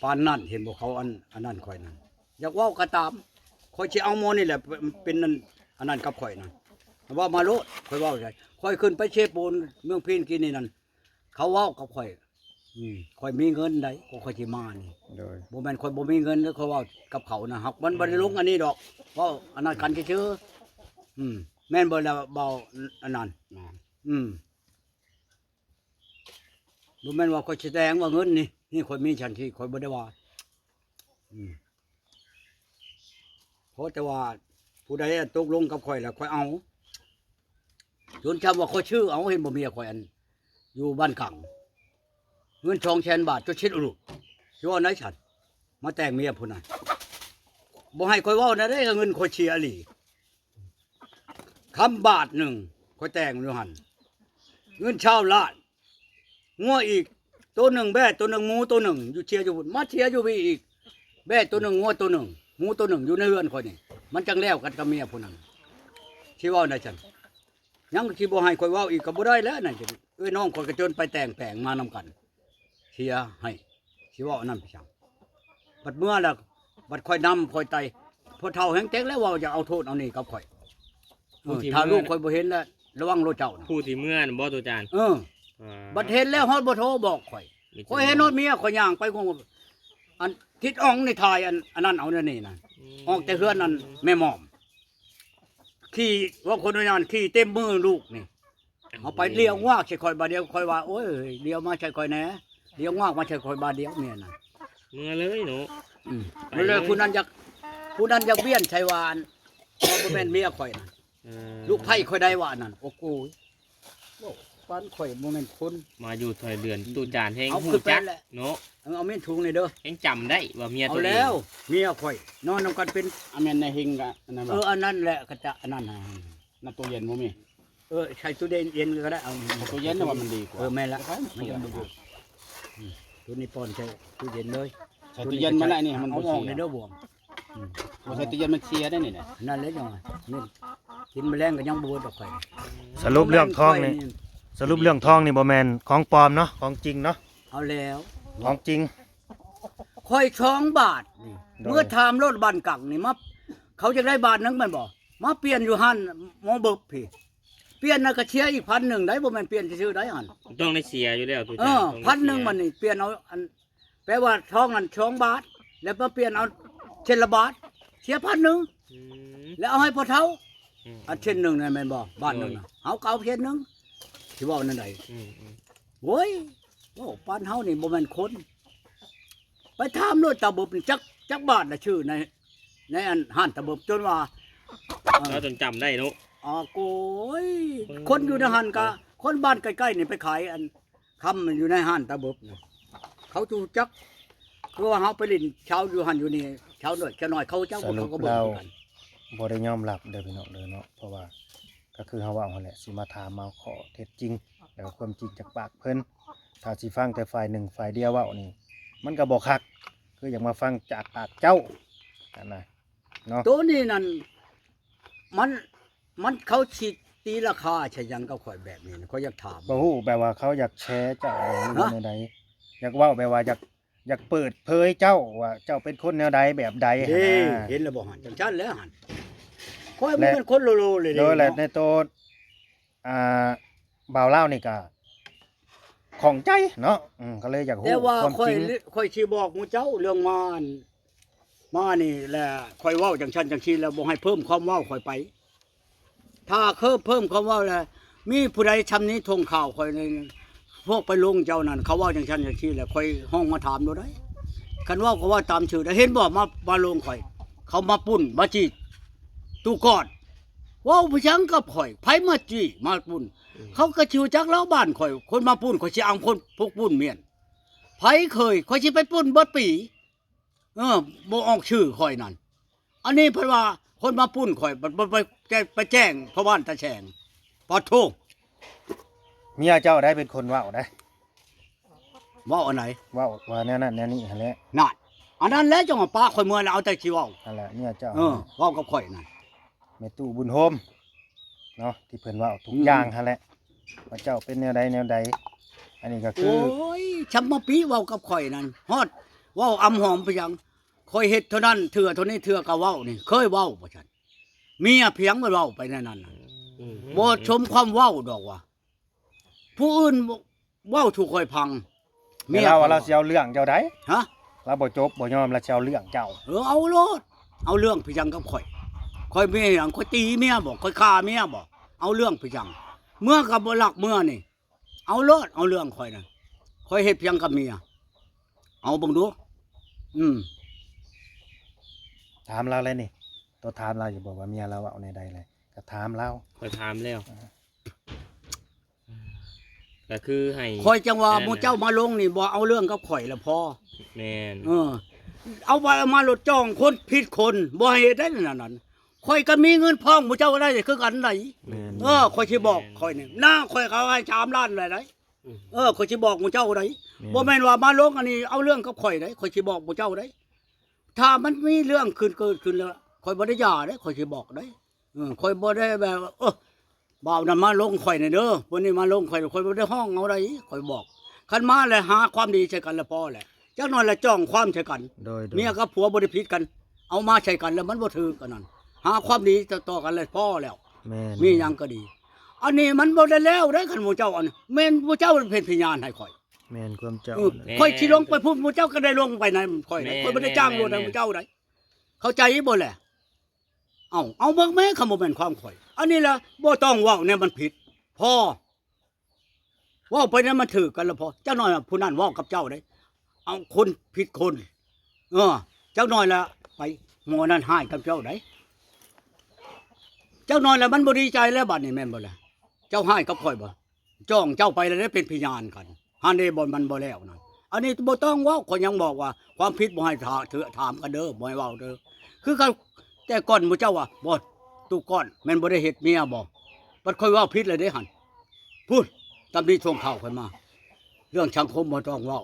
ປານນັ້ນເຫັນບໍ່? ເຂົາອັນ ອັນນັ້ນຂ້ອຍນັ້ນ ຢາກເວົ້າກໍຕາມ ຂ້ອຍຊິເອົາໝໍນີ້ແຫຼະ ເປັນ ເປັນອັນ ອັນນັ້ນກັບຂ້ອຍນັ້ນ ເວົ້າມາໂລດ. ຂ້ອຍເວົ້າໃດ ຂ້ອຍຂຶ້ນໄປເຊໂປນເມືອງພີນກີ້ນີ້ນັ້ນ ເຂົາເວົ້າກັບຂ້ອຍ ອືມ ຂ້ອຍມີເງິນໃດ໋ ກໍຂ້ອຍຊິມານີ້. ໂດຍ ບໍ່ແມ່ນຂ້ອຍບໍ່ມີເງິນເດີ ຂ້ອຍເວົ້າກັບເຂົານະ ຫາກມັນບໍ່ໄດ້ລົງອັນນີ້ດອກ ເວົ້າອັນນັ້ນກັນຊື່ໆ. ອືມ ແມ່ນບໍ່ລະເບົາອັນນັ້ນ? ແມ່ນ ອືມ ບໍ່ແມ່ນວ່າຂ້ອຍຊິແຕ່ງວ່າເງິນນີ້ ນີ້ຂ້ອຍມີຊັ້ນຊີ້ ຂ້ອຍບໍ່ໄດ້ວ່າ ອືມ ຂໍແຕ່ວ່າຜູ້ໃດຕົກລົງກັບຂ້ອຍແລ້ວຂ້ອຍເອົາ ຈົນຈຳວ່າຂ້ອຍຊື້ເອົາ ເຫັນບໍ່ ເມຍຂ້ອຍອັນຢູ່ບ້ານກາງ ເງິນສອງແສນບາດ ຈົນເຊັດອຸລຸ ຊິເວົ້າແນວໃດຊັ້ນ ມາແຕ່ງເມຍຜູ້ນັ້ນ ບໍ່ໃຫ້ຂ້ອຍເວົ້າແນວໃດ ເງິນຂ້ອຍເສຍອີ່ຫຼີ. ຄຳບາດໜຶ່ງ ຂ້ອຍແຕ່ງຢູ່ຫັ້ນ ເງິນຊາວລ້ານ ງົວອີກໂຕໜຶ່ງ ແບ້ໂຕໜຶ່ງ ໝູໂຕໜຶ່ງ ຢູ່ເສຍຢູ່ພຸ້ນ ມາເສຍຢູ່ພີ້ອີກ ແບ້ໂຕໜຶ່ງ ງົວໂຕໜຶ່ງ ໝູໂຕໜຶ່ງ ຢູ່ໃນເຮືອນຂ້ອຍນີ້ ມັນຈັ່ງແລ້ວກັນກັບເມຍຜູ້ນັ້ນ ຊິເວົ້າແນວໃດຊັ້ນ? ຍັງຊິບໍ່ໃຫ້ຂ້ອຍເວົ້າອີກກໍບໍ່ໄດ້ແລ້ວນັ້ນ ເອື້ອຍນ້ອງຂ້ອຍກໍຈົນໄປແຕ່ງແປງມານຳກັນ ເສຍໃຫ້ ຊິເວົ້າອັນນັ້ນໄປຫຍັງ? ບັດເມື່ອແລ້ວ ບັດຂ້ອຍນຳຂ້ອຍໄຕ່ ພໍ່ເຖົ້າແຮງເຕັກແລ້ວ ເວົ້າຈະເອົາໂທດເອົານີ້ກັບຂ້ອຍ. ເອີ ຜູ້ທີ່ ຖ້າລູກ ເມື່ອ ຂ້ອຍບໍ່ເຫັນແລ້ວ ລະວັງໂລດເຈົ້ານະ. ຜູ້ທີ່ເມື່ອນັ້ນບໍ່ ຕູຈານ? ເອີ ອ່າ ບັດເຫັນແລ້ວຮອດບໍ່ໂທບອກຂ້ອຍ. ມີແຕ່ ຂ້ອຍເຫັນຮອດເມຍຂ້ອຍຍ່າງໄປ ອັນ ທິດອ່ອງນີ້ຖ່າຍ ອັນ ອັນນັ້ນເອົາແນວນີ້ນະ. ອືມ ອອກແຕ່ເຮືອນອັນແມ່ໝອມ ຂີ່ ວ່າຄົນວຽດນາມຂີ່ເຕັມມືລູກນີ້. ເອົາໄປ ໂອ້ຍ ລ້ຽວງວາກໃສ່ຂ້ອຍບາດດຽວ ຂ້ອຍວ່າ ໂອ້ຍ ລ້ຽວມາໃສ່ຂ້ອຍແດ່ ລ້ຽວງວາກມາໃສ່ຂ້ອຍບາດດຽວ ເມຍນັ້ນ. ເມືອເລີຍເນາະ. ອືມ ໄປເລີຍ ຜູ້ນັ້ນຢາກ ຜູ້ນັ້ນຢາກວຽນໃສ່ວ່າ ອັນ ບໍ່ແມ່ນເມຍຂ້ອຍນະ. ເອີ ລູກໃພ້ຂ້ອຍໄດ້ວ່າອັນນັ້ນ. ໂອ້ໂກຍ ໂອ້ ປານຂ້ອຍບໍ່ແມ່ນຄົນ ມາຢູ່ຊ່ອຍເດືອນ ອືມ ຕູ້ຈານແຮງ ເອົາ ຮູ້ຈັກ ຂຶ້ນໄປແຫຼະ ເນາະ. ເອີ ເອົາເມນຖົງນີ້ເດີ ແຮງຈຳໄດ້ວ່າເມຍ ເອົາ ຕົວເອງ ແລ້ວ ເມຍຂ້ອຍນອນນຳກັນເປັນ ອາ ແມ່ນນາຍເຮັງກະ ອັນນັ້ນບໍ່? ເອີ ອັນນັ້ນແຫຼະ ກະຈະ ອັນນັ້ນຫັ້ນ ໃນຕູ້ເຢັນບໍ່ມີ? ເອີ ໃສ່ຕູ້ເຢັນ ເຢັນກໍໄດ້ ເອົາ ຕູ້ເຢັນນະວ່າມັນດີກວ່າ. ເອີ ແມ່ນລະ ມັນຈັ່ງບໍ່ເດືອດ. ອືມ ຕູ້ນີ້ປ່ອນໃສ່ຕູ້ເຢັນເລີຍ. ໃສ່ຕູ້ເຢັນມາໄດ້ນີ້ ມັນບໍ່ເສຍ ເອົາອອກເດີ ບໍ່ ອືມ ບໍ່ໃສ່ຕູ້ເຢັນມັນເສຍໄດ້ນີ້ນະ. ນັ້ນແຫຼະຈັ່ງວ່າ ກິນມື້ແລງກໍຍັງບໍ່ເບິດດອກໄຂ່. ສະຫຼຸບເລື່ອງທອງນີ້ ສະຫຼຸບເລື່ອງທອງນີ້ບໍ່ແມ່ນຂອງປອມເນາະ ຂອງຈິງເນາະ. ເອົາແລ້ວ ຂອງຈິງ. ຂ້ອຍສອງບາດນີ້ ໂດຍ ເມື່ອຖາມລົດບ້ານກັງນີ້ມາ ເຂົາຢາກໄດ້ບາດໜຶ່ງແມ່ນບໍ່? ມາປ່ຽນຢູ່ຮ້ານໝໍເບິບພີ້ ປ່ຽນນະກະເສຍອີກພັນໜຶ່ງໄດ໋ ບໍ່ແມ່ນປ່ຽນຊື່ໆໄດ໋ຫັ້ນ. ຕ້ອງໄດ້ເສຍຢູ່ແລ້ວ ເອີ ພັນໜຶ່ງມັນນີ້ປ່ຽນເອົາ ອັນ ແປວ່າທອງອັນສອງບາດ ແລ້ວມາປ່ຽນເອົາເສັ້ນລະບາດ ເສຍພັນໜຶ່ງ. ອືມ ແລ້ວເອົາໃຫ້ພໍ່ເຖົ້າ ອືມ ອັນເສັ້ນໜຶ່ງນັ້ນແມ່ນບໍ່? ບາດໜຶ່ງນະ ໂດຍ ເຮົາກໍເອົາເສັ້ນໜຶ່ງ ຊິເວົ້າແນວໃດ? ອືມໆ ໂອ້ຍ ເວົ້າປານເຮົານີ້ບໍ່ແມ່ນຄົນ. ໄປຖາມໂລດຕາເບິບນີ້ ຈັກ ຈັກບາດລະຊື້ໃນ ໃນອັນຮ້ານຕາເບິບ ຈົນວ່າ ເອີ ເຮົາຈົນຈຳໄດ້ເນາະ. ອາ ໂກຍ ອືມ ຄົນຢູ່ໃນຫັ້ນກະ ຄົນບ້ານໃກ້ໆນີ້ໄປຂາຍອັນ ຄຳຢູ່ໃນຮ້ານຕາເບິບນະ ເຂົາຈະຮູ້ຈັກ. ຄືວ່າເຮົາໄປຫຼິ້ນຊາວຢູ່ຫັ້ນຢູ່ນີ້ ຊາວນ້ອຍຊາວນ້ອຍ ເຂົາເຈົ້າ ສະຫຼຸບ ເຂົາກໍເບິ່ງຄືກັນ. ບໍ່ໄດ້ຍອມຮັບເດີພີ່ນ້ອງເດີເນາະ ເພາະວ່າກໍຄືເຮົາເວົ້າຫັ້ນແຫຼະ ຊິມາຖາມເອົາຂໍ້ເທັດຈິງ ແລ້ວກໍຄວາມຈິງຈາກປາກເພິ່ນ. ຖ້າຊິຟັງແຕ່ຝ່າຍໜຶ່ງຝ່າຍດຽວເວົ້ານີ້ ມັນກໍບໍ່ຄັກ ຄືຢາກມາຟັງຈາກປາກເຈົ້າຫັ້ນນະເນາະ. ໂຕນີ້ນັ້ນ ມັນ ມັນ ເຂົາຊິຕີລາຄາໃສ່ຫຍັງກັບຂ້ອຍແບບນີ້ນະ ຂ້ອຍຢາກຖາມ. ບໍ່ຮູ້ ແບບວ່າເຂົາຢາກແຊເຈົ້າບໍ່ ຫຼືວ່າແນວໃດ? ຢາກເວົ້າແບບວ່າຢາກ ຢາກເປີດເຜີຍເຈົ້າວ່າເຈົ້າເປັນຄົນແນວໃດແບບໃດຫັ້ນນະ. ເຫັນແລ້ວບໍ່ຫັ້ນ? ຈັ່ງຊັ້ນແຫຼະຫັ້ນ ຂ້ອຍບໍ່ແມ່ນຄົນໂລໂລເລເລ. ໂດຍ ແລະ ເນາະ ໃນໂຕ ອ່າ ບ່າວລາວນີ້ກະຂ້ອງໃຈເນາະ ອືມ ກໍເລີຍຢາກຮູ້ ແຕ່ວ່າຂ້ອຍ ຄວາມຈິງ ຂ້ອຍຊິບອກໝູ່ເຈົ້າເລື່ອງມາ ມານີ້ແຫຼະ ຂ້ອຍເວົ້າຈັ່ງຊັ້ນຈັ່ງຊີ້ແລ້ວ ບໍ່ໃຫ້ເພີ່ມຄວາມເວົ້າຂ້ອຍໄປ. ຖ້າເພີ່ມ ເພີ່ມຄວາມເວົ້າແລ້ວ ມີຜູ້ໃດຊຳນີ້ທົ່ງຂ່າວຂ້ອຍນີ້ ພວກໄປລົງເຈົ້ານັ້ນ ເຂົາເວົ້າຈັ່ງຊັ້ນຈັ່ງຊີ້ແຫຼະ ຂ້ອຍຮ້ອງມາຖາມໂລດໄດ໋. ຄັນເວົ້າກໍເວົ້າຕາມຊື່ໄດ໋ ເຫັນບໍ່ ມາ ມາລົງຂ້ອຍ ເຂົາມາປຸ້ນ ມາຈີ້ ຕູ້ກອດ ເວົ້າໄປຫຍັງກັບຂ້ອຍ ໃຜມາຈີ້ ມາປຸ້ນ? ອືມ ເຂົາກໍຊິຮູ້ຈັກແລ້ວ ບ້ານຂ້ອຍ ຄົນມາປຸ້ນ ຂ້ອຍຊິເອົາຄົນ ພວກປຸ້ນມ້ຽນ ໃຜເຄີຍ ຂ້ອຍຊິໄປປຸ້ນເບິດປີ. ເອີ ບໍ່ອອກຊື່ຂ້ອຍນັ້ນ ອັນນີ້ເພິ່ນວ່າຄົນມາປຸ້ນຂ້ອຍ ໄປ ໄປ ໄປແຈ້ງພໍ່ບ້ານຕາແສງ. ປະໂທ ເມຍເຈົ້າໄດ້ເປັນຄົນເວົ້າໄດ໋. ເວົ້າອັນໃດ? ເວົ້າວ່າແນວນັ້ນແນວນີ້ຫັ້ນແຫຼະ. ນັ້ນ ອັນນັ້ນແຫຼະ ຈັ່ງວ່າປະຂ້ອຍເມືອແລ້ວ ເອົາແຕ່ຊິເວົ້າ. ຫັ້ນແຫຼະ ເມຍເຈົ້າ ເອີ ເວົ້າກັບຂ້ອຍນັ້ນ ແມ່ຕູ້ບຸນໂຮມເນາະ ທີ່ເພິ່ນເວົ້າທຸກ ອືມ ຢ່າງຫັ້ນແຫຼະ ວ່າເຈົ້າເປັນແນວໃດແນວໃດ. ອັນນີ້ກໍຄື ໂອ້ຍ ຊຳມາປີເວົ້າກັບຂ້ອຍນັ້ນ ຮອດເວົ້າອຳຫອມໄປຫຍັງ ຂ້ອຍເຮັດເທົ່ານັ້ນເທື່ອ ເທົ່ານີ້ເທື່ອ ກໍເວົ້ານີ້ ເຄີຍເວົ້າວ່າຊັ້ນ ເມຍພຽງມັນເວົ້າໄປແນວນັ້ນນະ. ອືມ ບໍ່ສົມຄວາມເວົ້າດອກວ່າ ຜູ້ອື່ນເວົ້າສູ່ຂ້ອຍຟັງ ແຕ່ລາວວ່າລາວຊິເອົາເລື່ອງເຈົ້າໃດ໋. ຮະ? ລາວບໍ່ຈົບບໍ່ຍອມ ລາວຊິເອົາເລື່ອງເຈົ້າ. ເອີ ເອົາໂລດ ເອົາເລື່ອງໄປຫຍັງກັບຂ້ອຍ? ຂ້ອຍມີຫຍັງ? ຂ້ອຍຕີເມຍບໍ? ຂ້ອຍຂ້າເມຍບໍ? ເອົາເລື່ອງໄປຫຍັງ? ເມືອກໍບໍ່ລັກເມືອນີ້ ເອົາໂລດ ເອົາເລື່ອງຂ້ອຍນະ ຂ້ອຍເຮັດພຽງກັບເມຍ ເອົາເບິ່ງດູ. ອືມ ຖາມລາວແລ້ວນີ້ ໂຕຖາມລາວຢູ່ບໍ່ວ່າເມຍລາວເວົ້າແນວໃດແຫຼະ? ກໍຖາມລາວ ຂ້ອຍຖາມແລ້ວ ອ່າ ກໍຄືໃຫ້ ຂ້ອຍຈັ່ງວ່າ ອັນນັ້ນ ໝູ່ເຈົ້າມາລົງນີ້ບໍ່ເອົາເລື່ອງກັບຂ້ອຍລະພໍ. ແມ່ນ ເອີ ເອົາໄວ້ເອົາມາໂລດ ຈ້ອງຄົນຜິດຄົນ ບໍ່ໃຫ້ເຮັດໄດ້ນັ້ນ ຂ້ອຍກໍມີເງິນພ້ອມໝູ່ເຈົ້າໄດ້ຄືກັນໃດ໋. ແມ່ນ ເອີ ຂ້ອຍຊິບອກ ແມ່ນ ຂ້ອຍນີ້ ໜ້າຂ້ອຍເຂົາໃຫ້ສາມລ້ານແລ້ວໃດ໋. ອືມ ເອີ ຂ້ອຍຊິບອກໝູ່ເຈົ້າໃດ໋. ແມ່ນ ບໍ່ແມ່ນວ່າມາລົງອັນນີ້ເອົາເລື່ອງກັບຂ້ອຍໃດ໋ ຂ້ອຍຊິບອກໝູ່ເຈົ້າໃດ໋. ຖ້າມັນມີເລື່ອງຂຶ້ນເກີດຂຶ້ນແລ້ວ ຂ້ອຍບໍ່ໄດ້ຢ່າໃດ໋ ຂ້ອຍຊິບອກໃດ໋. ເອີ ຂ້ອຍບໍ່ໄດ້ແບບວ່າ ເອີ ບ່າວນັ້ນມາລົງຂ້ອຍແດ່ເດີ ຜູ້ນີ້ມາລົງຂ້ອຍ ຂ້ອຍບໍ່ໄດ້ຮ້ອງເອົາໃດ໋ ຂ້ອຍບອກ. ຄັນມາແລ້ວຫາຄວາມດີໃສ່ກັນລະພໍແຫຼະ. ຈັກໜ່ອຍລະຈ່ອງຄວາມໃສ່ກັນ ໂດຍ ໂດຍ ເມຍກັບຜົວບໍ່ໄດ້ຜິດກັນ ເອົາມາໃສ່ກັນແລ້ວມັນບໍ່ຖືກອັນນັ້ນ ຫາຄວາມດີຕໍ່ກັນແລ້ວພໍແລ້ວ ແມ່ນ ມີຫຍັງກໍດີ ອັນນີ້ມັນບໍ່ໄດ້ແລ້ວເດ້ ຄັນໝູ່ເຈົ້າອັນ ແມ່ນໝູ່ເຈົ້າເປັນພະຍານໃຫ້ຂ້ອຍ ແມ່ນຄວາມເຈົ້າ ເອີ ນັ້ນ ແມ່ນ ຂ້ອຍຊິລົງໄປພຸ້ນ ໝູ່ເຈົ້າກໍໄດ້ລົງໄປນຳຂ້ອຍ ແມ່ນ ຂ້ອຍບໍ່ໄດ້ຈ້າງລົດໃຫ້ ແມ່ນ ໝູ່ເຈົ້າໃດ ເຂົ້າໃຈບໍ່ແລະ? ເອົາ ເອົາເບິ່ງແມ້ ຄັນບໍ່ແມ່ນຄວາມຂ້ອຍ ອັນນີ້ລະບໍ່ຕ້ອງເວົ້າແນວມັນຜິດ ພໍ ເວົ້າໄປແນວມັນຖືກກັນລະພໍ ຈັກໜ່ອຍຜູ້ນັ້ນເວົ້າກັບເຈົ້າໄດ ເອົາຄົນຜິດຄົນ ເອີ ຈັກໜ່ອຍລະໄປ ໝໍນັ້ນຮ້າຍກັບເຈົ້າໄດ ຈັກໜ່ອຍລະມັນບໍ່ດີໃຈແລ້ວບາດນີ້ແມ່ນບໍ່ລະ? ເຈົ້າຮ້າຍກັບຂ້ອຍບໍ່? ຈ້ອງເຈົ້າໄປແລ້ວເດ້ ເປັນພະຍານກັນ ຫັ້ນເດ້ ບໍ່ ມັນບໍ່ແລ້ວນັ້ນ ອັນນີ້ບໍ່ຕ້ອງເວົ້າ ຂ້ອຍຍັງບອກວ່າ ຄວາມຜິດບໍ່ໃຫ້ຖາ ເຖື ຖາມກັນເດີ ບໍ່ໃຫ້ເວົ້າເດີ ຄືເຂົາ ແຕ່ກ່ອນໝູ່ເຈົ້າວ່າ ບໍ່ ຕູ້ກ້ອນ ແມ່ນບໍ່ໄດ້ເຮັດເມຍບໍ່? ບັດຂ້ອຍເວົ້າຜິດແລ້ວເດ້ຫັ້ນ ພຸ້ນ ຕຳໜິສົ່ງຂ່າວຂ້ອຍມາ ເລື່ອງສັງຄົມບໍ່ຕ້ອງເວົ້າ